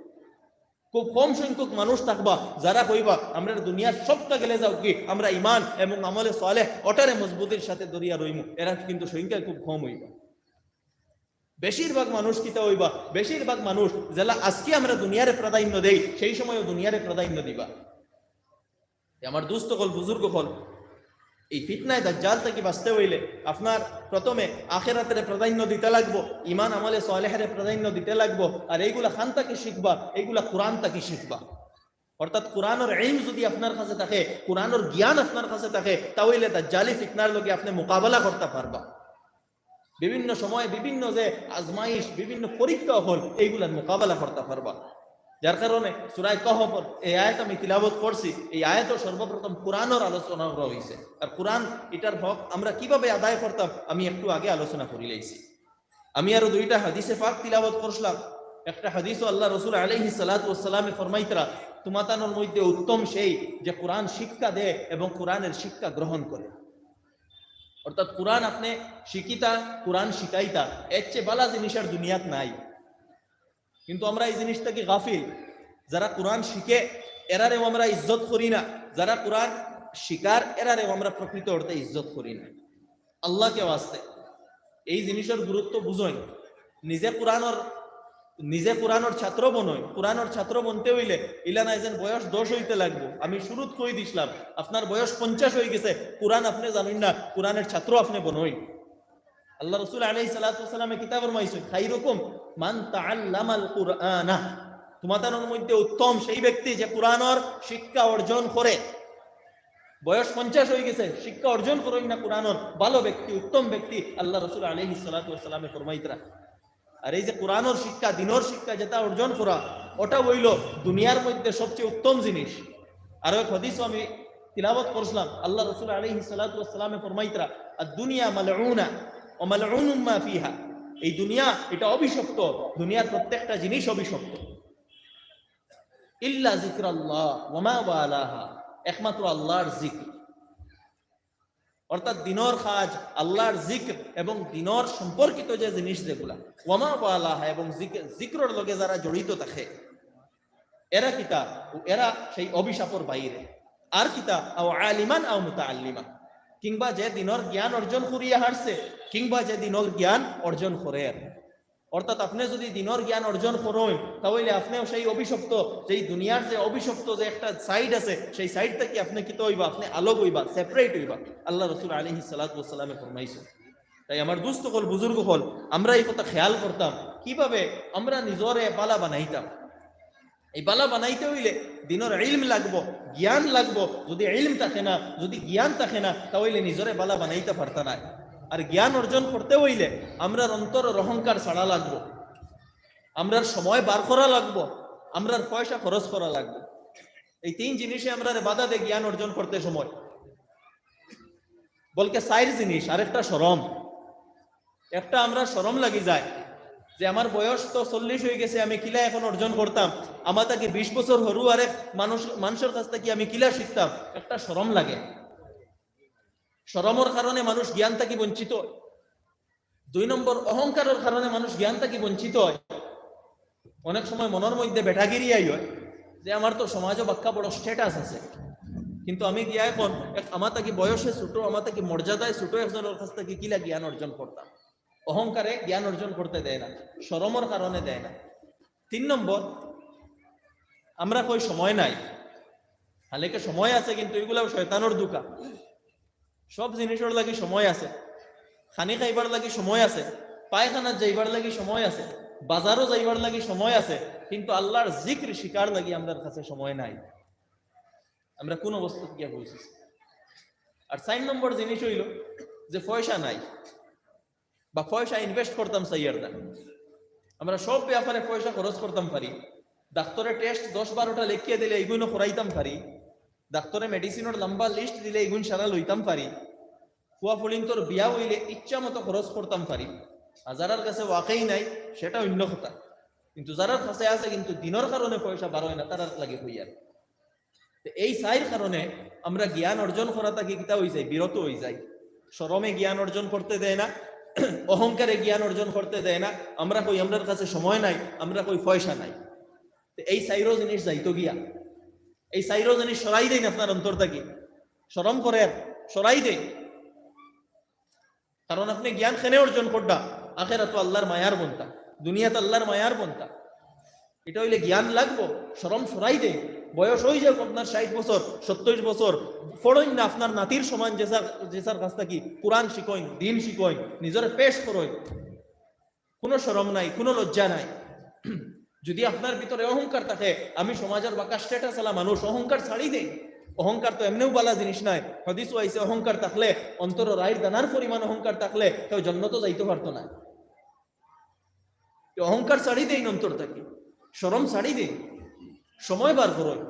খুব কম সংখ্যক মানুষ থাকবা যারা কইবা, "আমরার দুনিয়ার সবটা গেলে যাউক গি, আমরা ইমান এবং আমলে সালেহ অটারে মজবুতির সাথে ধরিয়া রইমু।" এরা কিন্তু সংখ্যায় খুব কম অইবা। বেশিরভাগ মানুষ কিতা অইবা? বেশিরভাগ মানুষ যেলা আজকে আমরা দুনিয়ারে প্রাধান্য দেই, সেই সময়ও দুনিয়ারে প্রাধান্য দিবা। এ আমার দোস্ত অকল, বুজুর্গ অকল, এই ফিতনায় দাজ্জাল থাকি বাঁচতে অইলে আপনার প্রথমে আখেরাতরে প্রাধান্য দিতে লাগবো, ইমান আমলে সালেহরে প্রাধান্য দিতে লাগবো। আর এইগুলা খান থাকি শিখবা? এইগুলা কোরআন থাকি শিখবা। অর্থাৎ কোরআনর ইলম যুদি আপনার কাছে থাকে, কোরআনর জ্ঞান আপনার কাছে থাকে, তা অইলে দাজ্জালি ফিতনার লগে আপনে মোকাবেলা করতা পারবা। বিভিন্ন সময়ে বিভিন্ন যে আজমাইশ, বিভিন্ন পরীক্ষা অকল, এইগুলার মোকাবেলা করতা পারবা। যার কারণে সূরা কাহফর এই আয়াত আমি তিলাওয়াত করছি, এই আয়াতও সর্বপ্রথম কোরআনর আলোচনা করা অইছে। আর কোরআন ইটার হক আমরা কিভাবে আদায় করতাম, আমি একটু আগে আলোচনা করিলাইছি। আমি আরো দুইটা হাদিসে পাক তিলাওয়াত করছিলাম। একটা হাদিসও আল্লাহ রসুল আলাইহিস সালাতু ওয়াস সালামে ফরমাইতরা, "তুমাতানর মধ্যে উত্তম সেই যে কোরআন শিক্ষা দেয় এবং কোরআনের শিক্ষা গ্রহণ করে।" অর্থাৎ কোরআন আপনে শিখিতা, কোরআন শিখাইতা, এর চেয়ে বালা জিনিস আর দুনিয়াত নাই। কিন্তু আমরা এই জিনিস থাকি গাফিল। যারা কোরআন শিখে, এরারেও আমরা ইজ্জত করি না। যারা কোরআন শিখার, এরারেও আমরা প্রকৃত অর্থে ইজ্জত করি না। আল্লাহকে ওয়াস্তে এই জিনিসর গুরুত্ব বুঝইন। নিজে কোরআনর, নিজে কোরআনর ছাত্র বনইন। কোরআনর ছাত্র বনতে অইলে ইলা নায় যেন বয়স দশ অইতে লাগবো। আমি শুরুত কই দিছলাম, আপনার বয়স পঞ্চাশ অই গেছে, কোরআন আপনে জানইন না, কোরআনের ছাত্র আপনে বনইন। আল্লাহ রসুল আলাইহিস সালাতু ওয়াস সালামে কিতা ফরমাইছইন, "খাইরুকুম মান তাআল্লামাল কুরআনা।" তুমাতানর মধ্যে উত্তম সেই ব্যক্তি যে কোরআনর শিক্ষা অর্জন করে। বয়স পঞ্চাশ অই গেছে, শিক্ষা অর্জন করইন না কোরআনর, বালা ব্যক্তি, উত্তম ব্যক্তি, আল্লাহ রসুল আলাইহিস সালাতু ওয়াস সালামে ফরমাইতরা। আর এই যে কোরআনর শিক্ষা, দ্বীনর শিক্ষা যেটা অর্জন করা, ওটা অইলো দুনিয়ার মধ্যে সবচেয়ে উত্তম জিনিস। আর ওই হাদিসও আমি তিলাওয়াত করছিলাম, আল্লাহ রসুল আলাইহিস সালাতু ওয়াস সালামে ফরমাইতরা, "আদ-দুনিয়া মালউনা ওয়া মালউনুম মা ফিহা।" এই দুনিয়া এটা অভিশপ্ত, দুনিয়ার প্রত্যেকটা জিনিস অভিশপ্ত। "ইল্লা যিকরাল্লাহ ওয়া মা ওয়ালাহা", একমাত্র আল্লাহর জিকির। অর্থাৎ দ্বীনর কাজ, আল্লাহর জিকির এবং দ্বীনর সম্পর্কিত যে জিনিস যেগুলা, ওয়া মা ওয়ালাহা, এবং জিকির, জিকিরর লগে যারা জড়িত থাকে, এরা কিতা? এরা সেই অভিশাপর বাইরে। আর কিতা? আও আলিমান আও মুতাআল্লিমা, কিংবা যে দ্বীনর জ্ঞান অর্জন করিয়া হারছে, কিংবা যে দ্বীনর জ্ঞান অর্জন করের। অর্থাৎ আপনে যুদি দ্বীনর জ্ঞান অর্জন করইন, তা অইলে আপনেও সেই অভিশপ্ত, যেই দুনিয়ার যে অভিশপ্ত যে একটা side আছে, সেই side থাকি আপনে কিতা অইবা? আপনে আলগ অইবা, separate অইবা। আল্লাহ রসুল আলাইহিস সালাতু ওয়াস সালামে ফরমাইছইন। তাই আমার দোস্ত অকল, বুজুর্গ অকল, আমরা এই কথা খেয়াল করতাম, কিভাবে আমরা নিজরে বালা বানাইতাম। এই বালা বানাইতে অইলে দ্বীনর ইলম লাগবো, জ্ঞান লাগবো। যুদি ইলম থাকে না, যুদি জ্ঞান থাকে না, তা অইলে নিজরে বালা বানাইতা পারতা নায়। আর জ্ঞান অর্জন করতে অইলে আমরার অন্তরর অহংকার ছাড়া লাগবো, আমরার সময় বার করা লাগবো, আমরার পয়সা খরচ করা লাগবো। এই তিন জিনিসে আমরারে বাধা দেয় জ্ঞান অর্জন করতে সময়। বলকে চাইর জিনিস, আরেকটা শরম। একটা আমরার শরম লাগি যায় যে আমার বয়স তো চল্লিশ অই গেছে, আমি কিলা এখন অর্জন করতাম, আমার থাকি বিশ বছর হুরু আরেক মানুষ, মানষর কাছ থাকি আমি কিলা শিখতাম, একটা শরম লাগে। শরমর কারণে মানুষ জ্ঞান থাকি বঞ্চিত অয়। দুই নম্বর, অহংকারর কারণে মানুষ জ্ঞান থাকি বঞ্চিত অয়। অনেক সময় মনর মধ্যে বেটাগিরি আই অয় যে আমার তো সমাজো বাক্কা বড় status আছে, কিন্তু আমি গিয়া এখন এক আমার থাকি বয়সে ছোট, আমার থাকি মর্যাদায় ছোট একজনর কাছ থাকি কিলা জ্ঞান অর্জন করতাম। অহংকারে জ্ঞান অর্জন করতে দেয় না, শরমর কারণে দেয় না। তিন নম্বর, আমরা কই সময় নাই। হালাকে সময় আছে, কিন্তু ইগুলাও শয়তানর ধোঁকা। সব জিনিসর লাগি সময় আছে, খানি খাইবার লাগি সময় আছে, পায়খানাত যাইবার লাগি সময় আছে, বাজারো যাইবার লাগি সময় আছে, কিন্তু আল্লাহর জিকির শিখার লাগি আমরার কাছে সময় নাই। আমরা কোন অবস্থাত গিয়া পৌঁছিছি? আর চাইর নম্বর জিনিস অইলো যে পয়সা নাই। বা পয়সা invest করতাম চাইয়ার না। আমরা সব ব্যাপারে পয়সা খরচ করতাম পারি। ডাক্তরে test দশ বারোটা লেখিয়া দিলে ইগুইনও করাইতাম পারি। ডাক্তরে medicine-র লম্বা list দিলে ইগুইন সারা লইতাম পারি। ফুয়া ফুড়িন্তর বিয়া অইলে ইচ্ছা মতো খরচ করতাম পারি, আর যারার কাছে ওয়াকেই নাই, সেটা অইন্য কথা। কিন্তু যারার কাছে আছে কিন্তু দিনর কারণে পয়সা বার অয় না, তারার লাগি কইয়ার। তে এই চাইর কারণে আমরা জ্ঞান অর্জন করা থাকি কিতা অই যাই, বিরত অই যাই। শরমে জ্ঞান অর্জন করতে দেয় না, অহংকারে জ্ঞান অর্জন করতে দেয় না। আমরা কই আমরার কাছে সময় নাই, আমরা কই পয়সা নাই। তে এই চাইরো জিনিস যাইতো গিয়া, এই চাইরো জিনিস সরাই দেইন আপনার অন্তর থাকি। শরম করের, সরাই দেইন। কারণ আপনে জ্ঞান কেনে অর্জন কররা? আখেরাতো আল্লার মায়ার বন্তা, দুনিয়াত আল্লার মায়ার বন্তা। ইটা অইলে জ্ঞান লাগবো, শরম সরাই দেইন। বয়স অই যাউক আপনার ষাইট বছর, সত্তইর বছর, পড়ইন না আপনার নাতির সমান যেসার, যেসার কাছ থাকি কুরআন শিখইন, দিন শিখইন, নিজরে পেশ করইন। কুনু শরম নাই, কুনু লজ্জা নাই। যুদি আপনার ভিতরে অহংকার থাকে, আমি সমাজর বাক্কা status আলা মানুষ, অহংকার ছাড়ি দেইন। অহংকার তো এমনেউ বালা জিনিস নায়। হাদিসো আইছে, অহংকার থাকলে অন্তরো রাইর দানার পরিমাণ অহংকার থাকলে কেউ জন্নতো যাইতো পারতো নায়। তে অহংকার ছাড়ি দেইন অন্তর থাকি, শরম ছাড়ি দেইন, সময় বার করইন।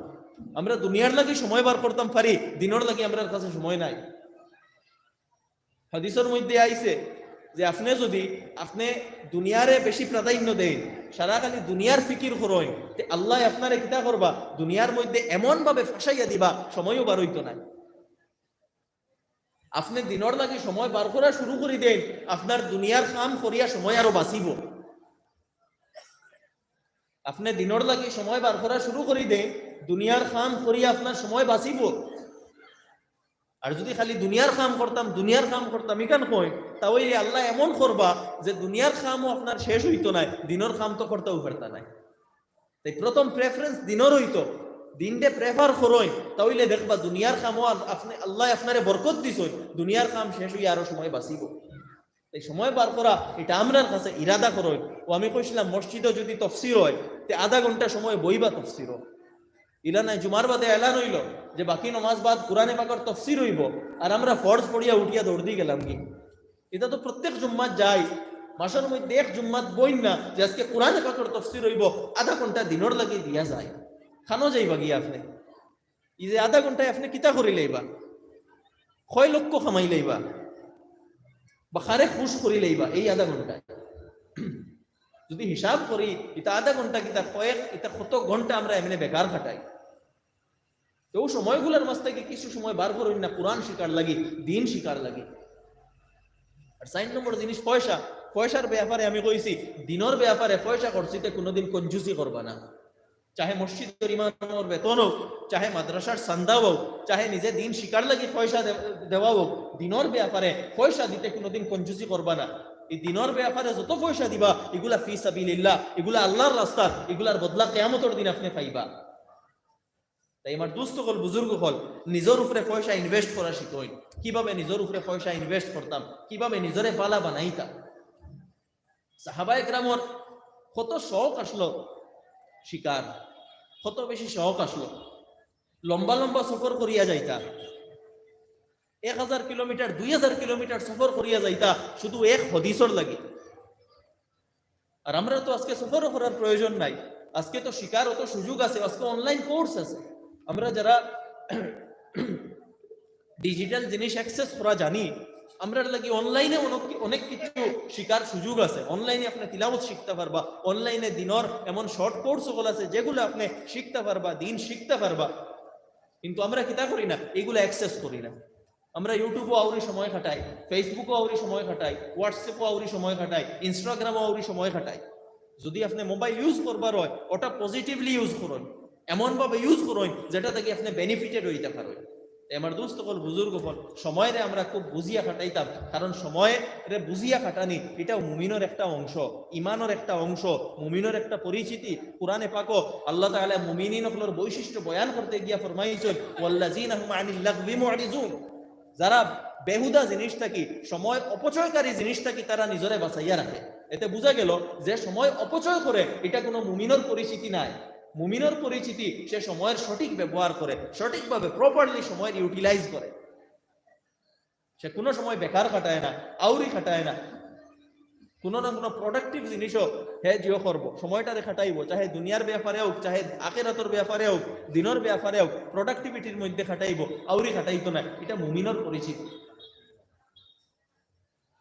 আমরা দুনিয়ার লাগি সময় বার করতাম পারি, দিনর লাগি আমরার কাছে সময় নাই। হাদিসর মধ্যে আইছে যে আপনে যুদি, আপনে দুনিয়ারে বেশি প্রাধান্য দেইন, সারা খালি দুনিয়ার ফিকির করইন, তে আল্লায় আপনারে কিতা করবা? দুনিয়ার মধ্যে এমন ভাবে ফাঁসাইয়া দিবা, সময়ও বার অইতো নায়। আপনে দিনর লাগি সময় বার করা শুরু করি দেইন, আপনার দুনিয়ার কাম করিয়া সময় আরো বাঁচিবো। আপনে দিনর লাগি সময় বার করা শুরু করি দেইন, দুনিয়ার কাম করিয়া আপনার সময় বাঁচিবো। আর যুদি খালি দুনিয়ার কাম করতাম, দুনিয়ার কাম করতাম, ইখান কইন, তা অইলে আল্লায় এমন করবা যে দুনিয়ার কামও আপনার শেষ অইতো নায়, দিনর কাম তো করতাও পারতা নায়। তাই প্রথম preference দিনর অইতো, দিনরে prefer করইন, তা অইলে দেখবা দুনিয়ার কামও আল-, আপনে, আল্লায় আপনারে বরকত দিছইন, দুনিয়ার কাম শেষ অইয়া আরো সময় বাঁচিবো। তাই সময় বার করা, ইটা আমরার কাছে ইরাদা করইন। ও আমি কইছিলাম, মসজিদো যুদি তফসির অয়, তে আধা ঘন্টা সময় বইবা তফসিরো। ইলা নায়, জুমার বাদে এলান অইলো যে বাকি নমাজ বাদ কুরআনে পাকর তফসির অইবো, আর আমরা ফরজ পড়িয়া উঠিয়া দৌড় দি গেলাম গি। ইটা তো প্রত্যেক জুম্মাত যাই, মাসর মধ্যে এক জুম্মাত বইন না যে আজকে কুরআনে পাকর তফসির অইবো, আধা ঘন্টা দিনর লাগি দিয়া যাই। খানো যাইবা গিয়া আপনে? ই যে আধা ঘন্টায় আপনে কিতা করি লাইবা? কয় লক্ষ কামাই লাইবা? বা কারে খুশ করি লাইবা এই আধা ঘন্টায়? যুদি হিসাব করি, ইটা আধা ঘন্টা কিতা কয়েক, ইটা কত ঘন্টা আমরা এমনে বেকার কাটাই। তে অউ সময়গুলার মাঝ থাকি কিছু সময় বার করইন না কুরআন শিখার লাগি, দিন শিখার লাগি। আর চাইর নম্বর জিনিস পয়সা। পয়সার ব্যাপারে আমি কইছি, দিনর ব্যাপারে পয়সা খরচিতে কুনুদিন কঞ্জুসি করবা না। চাহে মসজিদর ইমামর বেতন অউক, চাহে মাদ্রাসার চান্দা অউক, চাহে নিজে দিন শিখার লাগি পয়সা দে-, দেওয়া অউক, দিনর ব্যাপারে পয়সা দিতে কুনুদিন কঞ্জুসি করবা না। ই দিনর ব্যাপারে যত পয়সা দিবা, ইগুলা ফি সাবিলিল্লাহ, ইগুলা আল্লার রাস্তাত, ইগুলার বদলা কিয়ামতর দিন আপনে পাইবা। তাই আমার দুস্ত অকল, বুজুর্গ অকল, নিজর উপরে পয়সা invest করা শিখইন। কিভাবে নিজর উপরে পয়সা invest করতাম, কিভাবে নিজরে বালা বানাইতাম। সাহাবায়ে কেরামর কত শখ আছলো শিখার, কত বেশি শখ আছলো। লম্বা লম্বা সফর করিয়া যাইতা, এক হাজার কিলোমিটার, দুই হাজার কিলোমিটার সফর করিয়া যাইতা শুধু এক হাদিসর লাগি। আর আমরা তো আজকে সফরও করার প্রয়োজন নাই, আজকে তো শিখার অত সুযোগ আছে, আজকে online course আছে। আমরা যারা digital জিনিস access করা জানি, আমরার লাগি online-এ অনেক কি-, অনেক কিছু শিখার সুযোগ আছে। Online-এ আপনে তিলাওয়াত শিখতা পারবা, online-এ দিনর এমন short course অকল আছে যেগুলা আপনে শিখতা পারবা, দিন শিখতা পারবা। কিন্তু আমরা কিতা করি না, ইগুলা access করি না। আমরা YouTube-ও আউরি সময় কাটাই, Facebook-ও আউরি সময় কাটাই, WhatsApp-ও আউরি সময় কাটাই, Instagram-ও আউরি সময় কাটাই। যুদি আপনে mobile use করবার অয়, ওটা positively use করইন, এমনভাবে use করইন যেটা থাকি আপনে benefited অইতা পারইন। তাই আমার দুস্ত অকল, বুজুর্গ অকল, সময়রে আমরা খুব বুঝিয়া কাটাইতাম, কারণ সময়রে বুঝিয়া কাটানি ইটাও মুমিনর একটা অংশ, ইমানর একটা অংশ, মুমিনর একটা পরিচিতি। কুরআনে পাকো আল্লাহ তাআলা মুমিনিন অকলর বৈশিষ্ট্য বয়ান করতে গিয়া ফরমাইছইন, "ওয়াল্লাযীনা হুম আনিল লাগবি মুরিজুন।" যারা বেহুদা জিনিস থাকি, সময় অপচয়কারী জিনিস থাকি তারা নিজরে বাঁচাইয়া রাখে। এতে বুঝা গেল যে সময় অপচয় করে, ইটা কুনু মুমিনর পরিচিতি নায়। মুমিনর পরিচিতি সে সময়র সঠিক ব্যবহার করে, সঠিকভাবে properly সময়র utilize করে। সে কুনু সময় বেকার কাটায় না, আউরি কাটায় না। কুনু না কুনু productive জিনিসও হে জিও করবো, সময়টারে কাটাইবো, চাহে দুনিয়ার ব্যাপারে অউক, চাহে আখেরাতর ব্যাপারে অউক, দিনর ব্যাপারে অউক, productivity-র মধ্যে কাটাইবো, আউরি কাটাইতো না। ইটা মুমিনর পরিচিতি।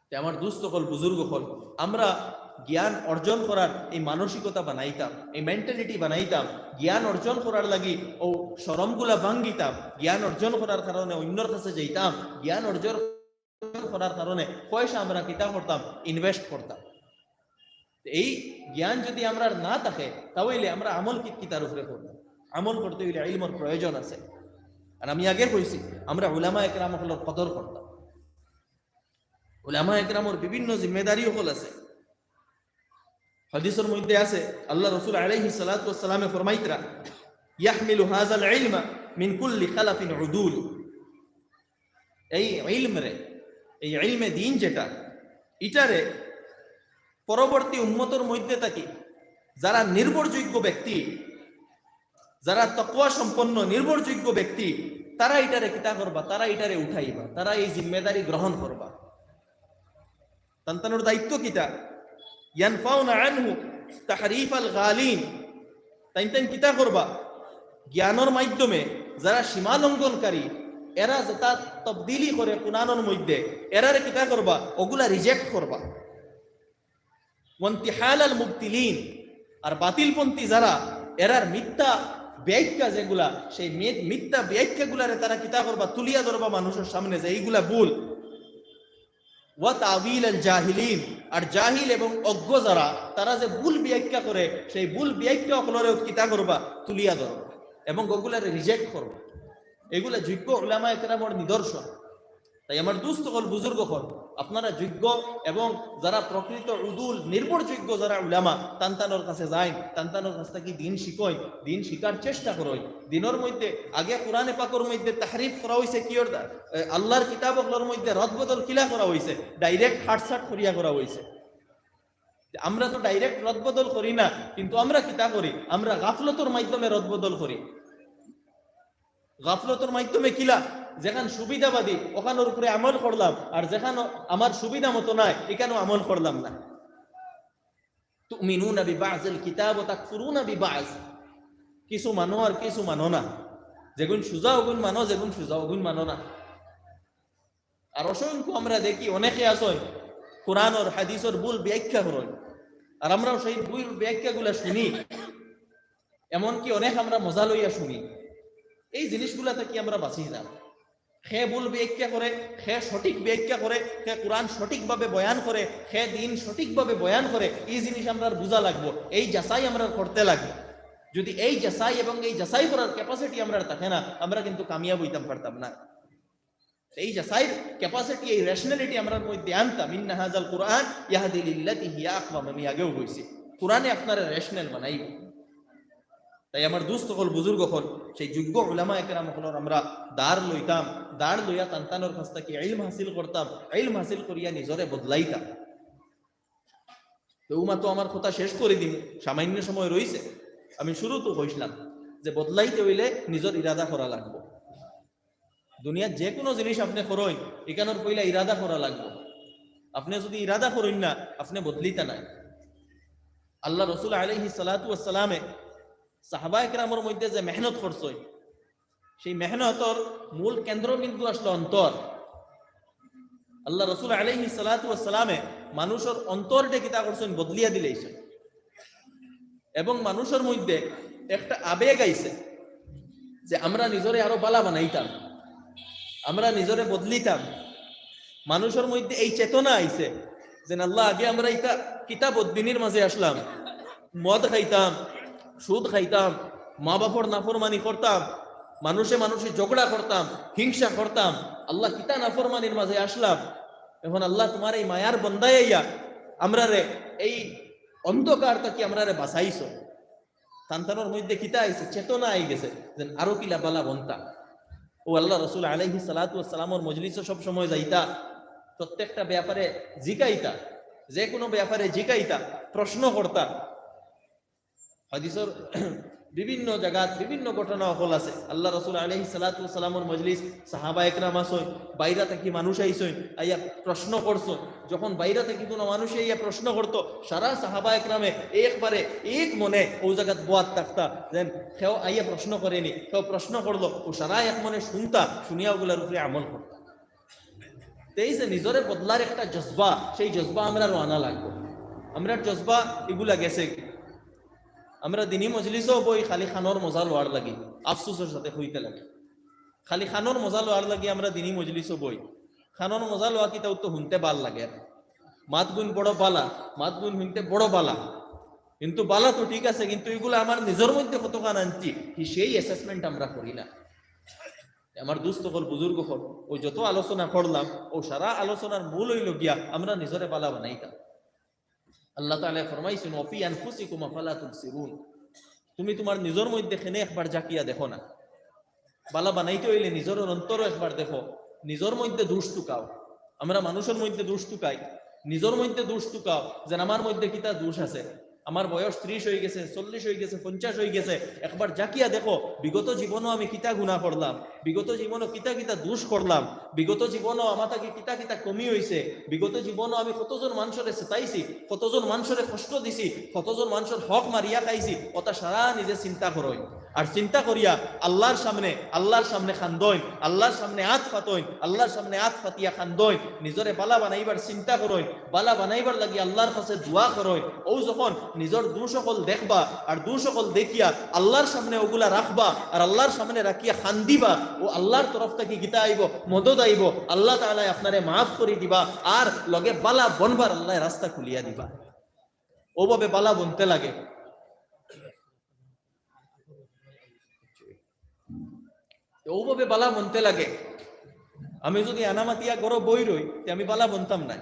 তে আমার দুস্ত অকল, বুজুর্গ অকল, আমরা জ্ঞান অর্জন করার এই মানসিকতা বানাইতাম, এই মেন্টালিটি বানাইতাম, জ্ঞান অর্জন করার লাগি অউ শরমগুলা ভাঙ্গিতাম, জ্ঞান অর্জন করার কারণে অন্যর কাছে যাইতাম, জ্ঞান অর্জন করার কারণে পয়সা আমরা কিতা করতাম, ইনভেস্ট করতাম। এই জ্ঞান যদি আমরার না থাকে, তাহলে আমরা আমল কি, কিতার উপরে করব? আমল করতে অইলে ইলমর প্রয়োজন আছে। আর আমি আগে কইছি, আমরা উলামা একরাম অকলর কদর করতাম। উলামা একরামর বিভিন্ন জিম্মেদারি অকল আছে। হাদিসর মধ্যে আছে, আল্লাহ রসুল আলাইহিস সালাতু ওয়াস সালামে ফরমাইতরা, "ইয়াহমিলু হাযাল ইলমা মিন কুল্লি খালাফিন উদুল।" এই ইলমরে, এই ইলমে দ্বীন যেটা, ইটারে পরবর্তী উম্মতর মধ্যে থাকি যারা নির্ভরযোগ্য ব্যক্তি, যারা তকওয়া সম্পন্ন নির্ভরযোগ্য ব্যক্তি, তারা ইটারে কিতা করবা? তারা ইটারে উঠাইবা, তারা এই জিম্মেদারি গ্রহণ করবা। তান তানর দায়িত্ব কিতা? ইয়ানফাউনা আনহু তাহরিফাল গালিন। তাইন তাইন কিতা করবা? জ্ঞানর মাধ্যমে যারা সীমা লঙ্ঘনকারী, এরা যেটা তবদিলি করে কোরআনর মধ্যে, এরারে কিতা করবা? ওগুলা রিজেক্ট করবা। ওয়ান্তিহালাল মুবতিলিন, আর বাতিলপন্থী যারা, এরার মিথ্যা ব্যাখ্যা যেগুলা, সেই মি-, মিথ্যা ব্যাখ্যাগুলারে তারা কিতা করবা? তুলিয়া ধরবা মানুষর সামনে যে এইগুলা ভুল। ওয়া তাবিলাল জাহিলিন, আর জাহিল এবং অজ্ঞ যারা, তারা যে ভুল ব্যাখ্যা করে, সেই ভুল ব্যাখ্যা অকলরেও কিতা করবা? তুলিয়া ধরবা এবং ওগুলারে রিজেক্ট করবা। এগুলা যোগ্য উলামা একরামর নিদর্শন। তাই আমার দুস্ত অকল, বুজুর্গ অকল, আপনারা যোগ্য এবং যারা প্রকৃত উদুল, নির্ভরযোগ্য যারা উলামা, তান তানর কাছে যাইন, তান তানর কাছ থাকি দ্বীন শিখইন, দ্বীন শিখার চেষ্টা করইন। দ্বীনর মধ্যে আগে কোরআনে পাকর মধ্যে তাহরিফ করা অইছে, কিওর দা-, এ, আল্লাহর কিতাব অকলর মধ্যে রদবদল কিলা করা অইছে, ডাইরেক্ট হাটসাট করিয়া করা অইছে। আমরা তো ডাইরেক্ট রদবদল করি না, কিন্তু আমরা কিতা করি? আমরা গাফলতর মাধ্যমে রদবদল করি। গাফলতর মাধ্যমে কিলা? যেখান সুবিধাবাদী, ওখানোর উপরে আমল করলাম, আর যেখান আমার সুবিধা মতো নাই, এখানো আমল করলাম না। তুমিনুনা বিবাযিল কিতাব ওয়া তাকফুরুনা বিবায। কিছু মানো আর কিছু মানো না। যেগুন সুজা ওগুন মানো, যেগুন সুজা ওগুন মানো না। আর অসংখ্য আমরা দেখি অনেকে আছইন কোরআনর হাদিসর ভুল ব্যাখ্যা করইন, আর আমরাও সেই ভুল ব্যাখ্যাগুলা শুনি, এমনকি অনেক আমরা মজা লইয়া শুনি। এই জিনিসগুলা থাকি আমরা বাঁচি যাই। কে ভুল ব্যাখ্যা করে, কে সঠিক ব্যাখ্যা করে, কে কোরআন সঠিকভাবে বয়ান করে, কে দ্বীন সঠিকভাবে বয়ান করে, এই জিনিস আমরার বুঝা লাগবো, এই যাচাই আমরার করতে লাগবো। যদি এই যাচাই এবং এই যাচাই করার ক্যাপাসিটি আমরার থাকে না, আমরা কিন্তু কামিয়াব অইতাম পারতাম না। এই যাচাইর ক্যাপাসিটি, এই রেশনালিটি আমরার মধ্যে আনতাম। ইন্না হাযাল কুরআন ইয়াহদি লিল্লাতি হিয়া আকওয়াম, আমি আগেও কইছি, কোরআনে আপনারে রেশনাল বানাইবো। তাই আমার দুস্ত অকল, বুজুর্গ অকল, সেই যোগ্য উলামা একরাম অকলর আমরা দার লইতাম, দার লইয়া তান তানর কাছ থাকি ইলম হাসিল করতাম, ইলম হাসিল করিয়া নিজরে বদলাইতাম। তো উমা তো আমার কথা শেষ করি দিমু, সামান্য সময় রইছে। আমি শুরুতু কইছলাম যে বদলাইতে অইলে নিজর ইরাদা করা লাগবো। দুনিয়ার যে কোনো জিনিস আপনে করইন, ইখানোর পয়লা ইরাদা করা লাগবো। আপনে যদি ইরাদা করইন না, আপনে বদলিতা নায়। আল্লাহ রসুল আলাইহিস সালাতু ওয়াস সালামে সাহাবা একরামর মধ্যে যে মেহনত করছইন, সেই মেহনতর মূল কেন্দ্রবিন্দু আসলো অন্তর। আল্লাহ রসুল আলাইহিস সালাতু ওয়াস সালামে মানুষর অন্তরটা কিতা করছইন, বদলিয়া দিলাইছইন। এবং মানুষর মধ্যে একটা আবেগ আইছে যে আমরা নিজরে আরো বালা বানাইতাম, আমরা নিজরে বদলিতাম। মানুষর মধ্যে এই চেতনা আইছে যে, "আল্লাহ, আগে আমরা ইতা কিতা বদদিনির মাঝে আসলাম, মদ খাইতাম, সুদ খাইতাম, মা বাপর নাফরমানি করতাম, মানুষে মানুষে ঝগড়া করতাম, হিংসা করতাম, আল্লাহ কিতা নাফরমানির মাঝে আসলাম। এখন আল্লাহ তুমার এই মায়ার বন্দায় আইয়া আমরারে এই অন্ধকার থাকি আমরারে বাঁচাইছো।" তান তানর মধ্যে কিতা আইছে? চেতনা আই গেছে, যেন আরো কিলা বালা বনতা। ও আল্লাহ রসুল আলাইহিস সালাতু ওয়াস সালামর মজলিসো সব সময় যাইতা, প্রত্যেকটা ব্যাপারে জিকাইতা, যে কোনো ব্যাপারে জিকাইতা, প্রশ্ন করতা। হাদিসর বিভিন্ন জাগাত বিভিন্ন ঘটনা অকল আছে। আল্লাহ রসুল আলাইহিস সালাতু ওয়াস সালামর মজলিস, সাহাবা একরাম আছইন, বাইরা থাকি মানুষ আইছইন, আইয়া প্রশ্ন করছইন। যখন বাইরা থাকি কোনো মানুষে আইয়া প্রশ্ন করতো, সারা সাহাবা একরামে একবারে এক মনে ও জাগাত বওয়াত থাকতা, যেন কেউ আইয়া প্রশ্ন করেনি, কেউ প্রশ্ন করলো, ও সারা এক মনে শুনতা, শুনিয়া ওগুলার উপরে আমল করতা। এই যে নিজরে বদলার একটা জজবা, সেই জজবা আমরারও আনা লাগবো। আমরার জজবা ইগুলা গেছে কি? আমরা দিনি মজলিসও বই খালি খানোর মজা লওয়ার লাগি, আফসোসের সাথে কইতে লাগে। খালি খানোর মজা লওয়ার লাগি আমরা দিনি মজলিসও বই। খানোর মজা লওয়া কিতাও তো হুনতে বালা লাগে। মাতগুন বড় বালা, মাতগুন হুনতে বড় বালা। কিন্তু বালা তো ঠিক আছে, কিন্তু ইগুলা আমার নিজর মধ্যে কতখান আনছি, কি সেই assessment আমরা করি না। আমার দুস্ত অকল, বুজুর্গ অকল, অউ যত আলোচনা করলাম, অউ সারা আলোচনার মূল অইলো গিয়া আমরা নিজরে বালা বানাইতাম। আল্লাহ তাআলায় ফরমাইছইন, "ওয়া ফি আনফুসিকুম আফালা তুবসিরুন।" তুমি তুমার নিজর মধ্যে কেনে একবার জাকিয়া দেখো না। বালা বানাইতে অইলে নিজর অন্তরও একবার দেখো, নিজর মধ্যে দুষ তুকাও। আমরা মানুষর মধ্যে দুষ তুকাই, নিজর মধ্যে দুষ তুকাও, যেন আমার মধ্যে কিতা দুষ আছে। আমার বয়স ত্রিশ অইগেছে, চল্লিশ অইগেছে, পঞ্চাশ অইগেছে, একবার জাকিয়া দেখো, বিগত জীবনও আমি কিতা গুনা করলাম, বিগত জীবনও কিতা কিতা দুষ করলাম, বিগত জীবনও আমার থাকি কিতা কিতা কমি অইছে, বিগত জীবনও আমি কতজন মানষরে সতাইছি, কতজন মানষরে কষ্ট দিছি, কতজন মানষর হক মারিয়া খাইছি, অতা সারা নিজে চিন্তা করইন। আর চিন্তা করিয়া আল্লার সামনে, আল্লার সামনে কান্দইন, আল্লার সামনে আত পাতইন, আল্লার সামনে আত পাতিয়া কান্দইন, নিজরে বালা বানাইবার চিন্তা করইন, বালা বানাইবার লাগি আল্লার কাছে দোয়া করইন। অউ যখন নিজর দুষ অকল দেখবা, আর দুষ অকল দেখিয়া আল্লার সামনে অগুলা রাখবা, আর আল্লার সামনে রাখিয়া কান্দিবা, অউ আল্লার তরফ থাকি কিতা আইবো? মদদ আইবো। আল্লাহ তাআলায় আপনারে মাফ করি দিবা, আর লগে বালা বনবার আল্লায় রাস্তা খুলিয়া দিবা। অউভাবে বালা বনতে লাগে। অউভাবে বালা বনতে লাগে। আমি যুদি আনামাতিয়া ঘরো বই রই, তে আমি বালা বনতাম নায়।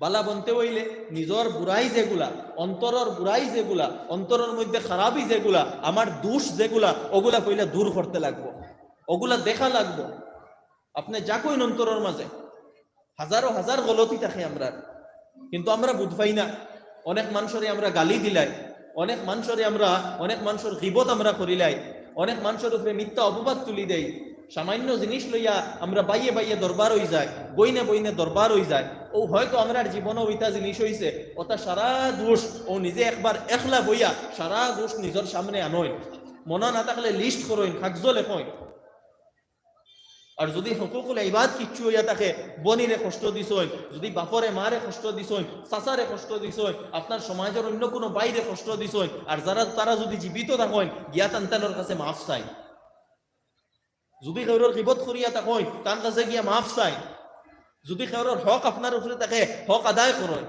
বালা বনতে অইলে নিজর বুরাই যেগুলা, অন্তরর বুরাই যেগুলা, অন্তরর মধ্যে খারাপি যেগুলা, আমার দুষ যেগুলা, অগুলা পয়লা দূর করতে লাগবো, অগুলা দেখা লাগবো। আপনে যা কইন অন্তরর মাঝে, হাজারো হাজার গলতি থাকে আমরার, কিন্তু আমরা বুঝ পাই না। অনেক মানষরে আমরা গালি দিলাই, অনেক মানষরে আমরা, অনেক মানষর গিবত আমরা করিলাই, অনেক মানষর উপরে মিথ্যা অপবাদ তুলি দেই। সামান্য জিনিস লইয়া আমরা বাইয়ে বাইয়ে দরবার অই যায়, বইনে বইনে দরবার অই যায়। অউ হয়তো আমরার জীবনও ইতা জিনিস অইছে, অতা সারা দুষ অউ নিজে একবার একলা বইয়া সারা দুষ নিজর সামনে আনইন, মনা না থাকলে লিস্ট করইন, কাগজো লেখইন। আর যুদি হুকুকুল ইবাদ কিচ্ছু অইয়া থাকে, বনিরে কষ্ট দিছইন, যুদি বাপরে মারে কষ্ট দিছইন, চাচারে কষ্ট দিছইন, আপনার সমাজর অইন্য কুনু ভাইরে কষ্ট দিছইন, আর যারা, তারা যুদি জীবিত থাকইন, গিয়া তানতানর কাছে মাফ চাইন। যুদি কেউরর গিবত করিয়া থাকইন, তান কাছে গিয়া মাফ চাইন। যুদি কেউরর হক আপনার উপরে থাকে, হক আদায় করইন।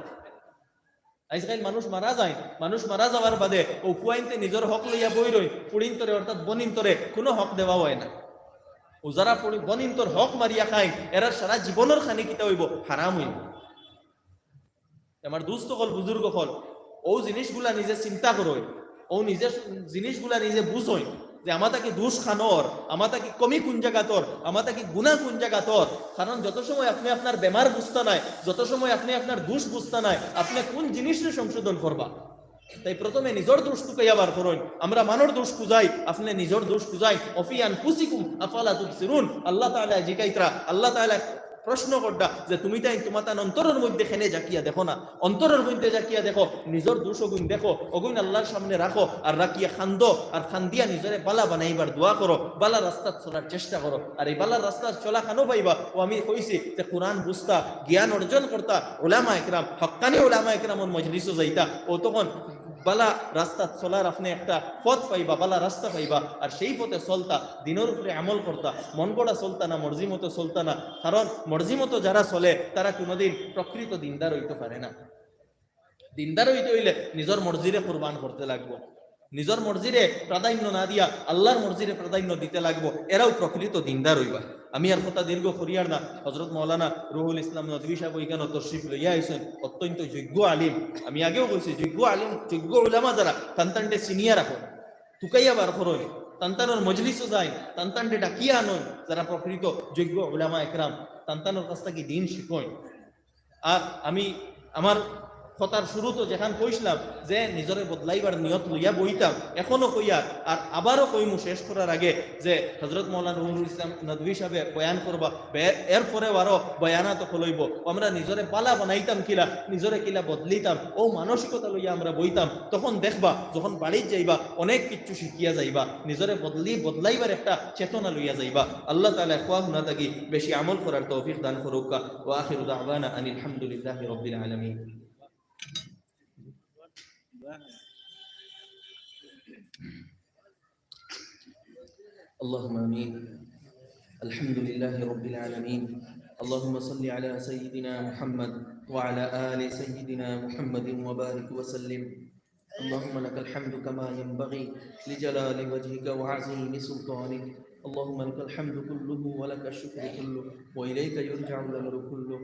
আইজকাইল মানুষ মারা যাইন, মানুষ মারা যাওয়ার বাদে অউ ফুয়াইন্তে নিজর হক লইয়া বই রইন, ফুড়িন্তরে অর্থাৎ বনিন্তরে কুনু হক দেওয়া অয় না। অউ যারা ফুড়ি-, বনিন্তর হক মারিয়া খাইন, এরার সারা জীবনর খানি কিতা অইবো? হারাম অইবো। আমার দুস্ত অকল, বুজুর্গ অকল, অউ জিনিসগুলা নিজে চিন্তা করইন, অউ নিজে জিনিসগুলা নিজে বুঝইন যে আমার থাকি দুষ খানোর, আমার থাকি কমি কুন জাগাতর, আমার থাকি গুনা কুন জাগাতর। কারণ যত সময় আপনে আপনার বেমার বুঝতা নায়, যত সময় আপনে আপনার দুষ বুঝতা নায়, আপনে কুন জিনিসরে সংশোধন করবা? তাই প্রথমে নিজর দুষ তুকাইয়া বার করইন। আমরা মানষর দুষ খুজাই, আপনে নিজর দুষ খুজাইন। ওয়া ফি আনফুসিকুম আফালা তুবসিরুন। আল্লাহ তাআলায় জিকাইতরা, আল্লাহ তাআলায় প্রশ্ন কররা যে, "তুমি তাইন তুমাতান অন্তরর মধ্যে কেনে জাকিয়া দেখো না?" অন্তরর মধ্যে জাকিয়া দেখো, নিজর দুষ অগুইন দেখো, অগুইন আল্লার সামনে রাখো, আর রাখিয়া কান্দো, আর কান্দিয়া নিজরে বালা বানাইবার দোয়া করো, বালা রাস্তাত চলার চেষ্টা করো। আর এই বালা রাস্তাত চলা কানো পাইবা, অউ আমি কইছি যে কুরআন বুঝতা, জ্ঞান অর্জন করতা, উলামা একরাম, হক্কানি উলামা একরামর মজলিসো যাইতা, অউ তখন বালা রাস্তাত চলার আপনে একটা পথ পাইবা, বালা রাস্তা পাইবা, আর সেই পথে চলতা, দিনর উপরে আমল করতা, মন গড়া চলতা না, মর্জি মতো চলতা না, কারণ মর্জি মতো যারা চলে, তারা কুনুদিন প্রকৃত দিনদার অইতো পারে না। দিনদার অইতে অইলে নিজর মর্জিরে কুরবান করতে লাগবো। নিজর মর্জিরে প্রাধান্য না দিয়া আল্লার মর্জিরে প্রাধান্য দিতে লাগবো, এরাউ প্রকৃত দিনদার অইবা। আমি আর কথা দীর্ঘ করিয়ার না, হজরত মৌলানা রুহুল ইসলাম নদভী সাব অউ ইখানো তশরিফ লইয়া আইছইন, অত্যন্ত যোগ্য আলিম। আমি আগেও কইছি, যোগ্য আলিম, যোগ্য উলামা যারা, তানতানরে চিনিয়া রাখইন, তুকাইয়া বার করইন, তানতানর মজলিসো যাইন, তানতানরে ডাকিয়া আনইন, যারা প্রকৃত যোগ্য উলামা একরাম, তানতানর কাছ থাকি দিন শিখইন। আর আমি আমার কথার শুরুত যেখান কইছলাম যে নিজরে বদলাইবার নিয়ত লইয়া বইতাম, এখনো কইয়ার, আর আবারও কইমু শেষ করার আগে যে হযরত মাওলানা নুরুল ইসলাম নদভী সাহেবে বয়ান করবা, বে-, এরপরেও আরো বয়ানাত অকল অইবো। আমরা নিজরে বালা বানাইতাম কিলা, নিজরে কিলা বদলিতাম, অউ মানসিকতা লইয়া আমরা বইতাম, তখন দেখবা যখন বাড়িত যাইবা অনেক কিচ্ছু শিখিয়া যাইবা, নিজরে বদলি, বদলাইবার একটা চেতনা লইয়া যাইবা। আল্লাহ তাআলা খুয়া হুনা থাকি বেশি আমল করার তৌফিক দান করুক্কা। ওয়া আখিরু দাওয়ানা আনিল হামদুলিল্লাহি রাব্বিল আলামিন। اللهم آمين. الحمد لله رب العالمين. اللهم صل على سيدنا محمد وعلى آل سيدنا محمد وبارك وسلم. اللهم لك الحمد كما ينبغي لجلال وجهك وعظيم سلطانك. اللهم لك الحمد كله ولك الشكر كله وإليك يرجع الأمر كله.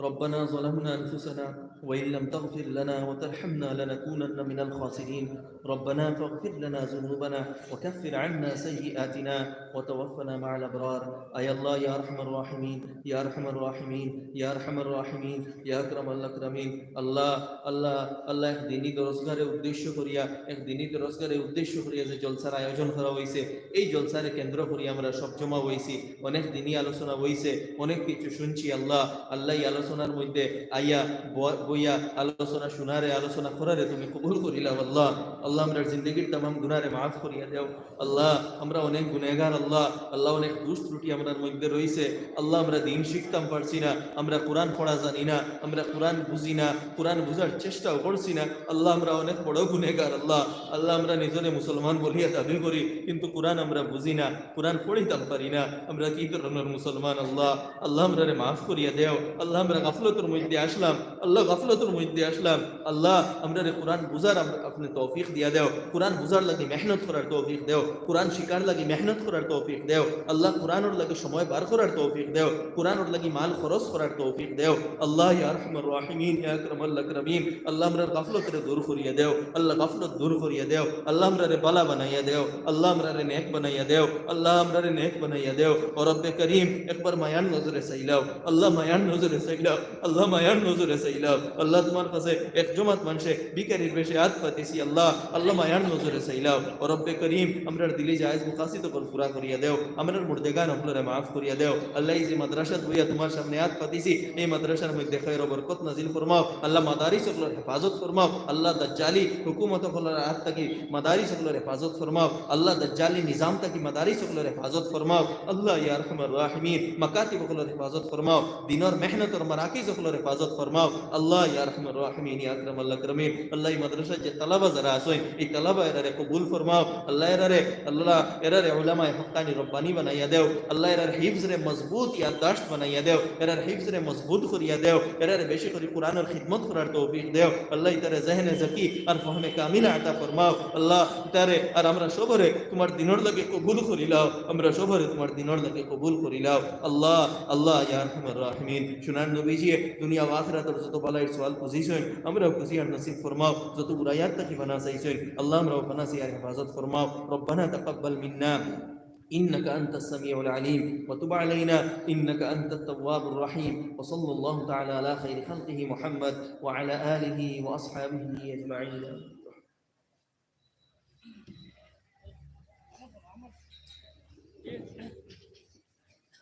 ربنا ظلمنا أنفسنا وإن لم تغفر لنا وترحمنا لنكونن من الخاسرين. ربنا فاغفر لنا ذنوبنا وكفر عنا سيئاتنا وتوفنا مع الأبرار. আয় আল্লাহ, ইয়া আরহামার রাহিমিন, ইয়া আরহামার রাহিমিন, ইয়া আরহামার রাহিমিন, ইয়া আকরামাল আকরামিন। আল্লাহ, আল্লাহ, আল্লাহ, এক দিনী দরসগারে উদ্দেশ্য করিয়া, এক দিনী দরসগারে উদ্দেশ্য করিয়া যে জলসার আয়োজন করা অইছে, এই জলসারে কেন্দ্র করি আমরা সব জমা অইছি। অনেক দিনী আলোচনা অইছে, অনেক কিছু শুনছি। আল্লাহ, আল্লাহ, এই আলোচনার মধ্যে আইয়া ব-, বইয়া আলোচনা শুনারে, আলোচনা করারে তুমি কবুল করিলাও। আল্লাহ, আল্লাহ, আমরার জিন্দেগির তামাম গুনারে মাফ করিয়া দেও। আল্লাহ, আমরা অনেক গুনেগার। আল্লাহ, আল্লাহ, অনেক দুষ ত্রুটি আমরার মধ্যে রইছে। আল্লাহ, আমরা দিন শিখতাম পারছি না, আমরা কোরআন পড়া জানি না, আমরা কোরআন বুঝি না, কোরআন বুঝার চেষ্টাও করছি না। আল্লাহ, আমরা অনেক বড় গুনেগার। আল্লাহ, আল্লাহ, আমরা নিজরে মুসলমান বলিয়া দাবি করি, কিন্তু কোরআন আমরা বুঝি না, কোরআন পড়িতাম পারি না। আমরা কি ধরনের মুসলমান? আল্লাহ, আল্লাহ, আমরারে মাফ করিয়া দেও। আল্লাহ, আমরা গাফলতর মধ্যে আসলাম, আল্লাহ, গাফলতর মধ্যে আসলাম। আল্লাহ, আমরারে কোরআন বুঝার আম-, আপনে তৌফিক দিয়া দেও, কোরআন বুঝার লাগি মেহনত করার তৌফিক দেও, কোরআন শিখার লাগি মেহনত করার তৌফিক দেও। আল্লাহ, কোরআনর লাগি সময় বার করার তৌফিক দেও, কোরআনর লাগি মাল খরচ করার তৌফিক দেও। আল্লাহ, ইয়া আরহামার রাহিমিন, ইয়া আকরামাল আকরামিন, আল্লাহ, আমরার গাফলতরে দূর করিয়া দেও, আল্লাহ, গাফলত দূর করিয়া দেও, আল্লাহ, আমরারে বালা বানাইয়া দেও, আল্লাহ, আমরারে নেক বানাইয়া দেও, আল্লাহ, আমরারে নেক বানাইয়া দেও। ও রব্বে করিম, একবার মায়ার নজরে চাইলাও, আল্লাহ, মায়ার নজরে চাইলাও, আল্লাহ, মায়ার নজরে চাইলাও। আল্লাহ, তুমার কাছে এক জমাত মানষে ভিখারির বেশে আত পাতিছি, আল্লাহ, আল্লাহ, মায়ার নজরে চাইলাও। ও রব্বে করিম, আমরার দিলি জায়েজ মকাসিদ অকল পুরা করিয়া দেও, আমরার মুর্দেগান অকলরে মাফ করিয়া দেও। আল্লাহ, এই যে মাদ্রাসাত বইয়া তুমার সামনে আত পাতিছি, এই মাদ্রাসার মধ্যে খৈর ও বরকত নাজিল ফরমাও। আল্লাহ, মাদারিস অকলর হেফাজত ফরমাও। আল্লাহ, দাজ্জালি হুকুমত অকলর আত থাকি মাদারিস অকলর হেফাজত ফরমাও। আল্লাহ, দাজ্জালি নিজাম থাকি মাদারিস অকলর হেফাজত ফরমাও। আল্লাহ, ইয়া আরহামার রাহিমিন, মাকাতিব অকলর হেফাজত ফরমাও। দিনর মেহনতর মারাকিজ অকলর হেফাজত ফরমাও। আল্লাহ, ইয়া আরহামার রাহিমিন, ইয়া আকরামাল আকরামিন। আল্লাহ, এই মাদ্রাসার যে তালাবা যারা আছইন, এই তালাবা এরারে কবুল ফরমাও। আল্লাহ, এরারে, আল্লাহ, এরারে উলামায়ে হক্কানি রব্বানি বানাইয়া দেও। আল্লাহ, এরার হিফজরে মজবুত ইয়াদদাশত বানাইয়া দেও। এরার হিফজরে মজবুত করিয়া দেও। এরারে বেশি করি কোরআনর খিদমত করার তৌফিক দেও। আল্লাহ, ইতারে জেহনে জকি আর ফহমে কামিল আতা ফরমাও। আল্লাহ, ইতারে আর আমরা সবরে তুমার দিনর লাগি কবুল করিলাও। আমরা সবরে তুমার দিনর লাগি কবুল করিলাও। আল্লাহ, আল্লাহ, ইয়া আরহামার রাহিমিন, সোনার নবীজিয়ে দুনিয়া ও আখিরাতর যত বালাইর সওয়াল খুঁজিছইন, আমরাও খুঁজিয়ার নসিব ফরমাও। যত বুরাইয়াত থাকি পানা চাইছইন, আল্লাহ, আমরাও পানা চাইয়ার হেফাজত ফরমাও। ربنا تقبل منا إنك أنت السميع العليم وتب علينا إنك أنت التواب الرحيم. وصلى الله تعالى على خير خلقه محمد وعلى آله وأصحابه أجمعين.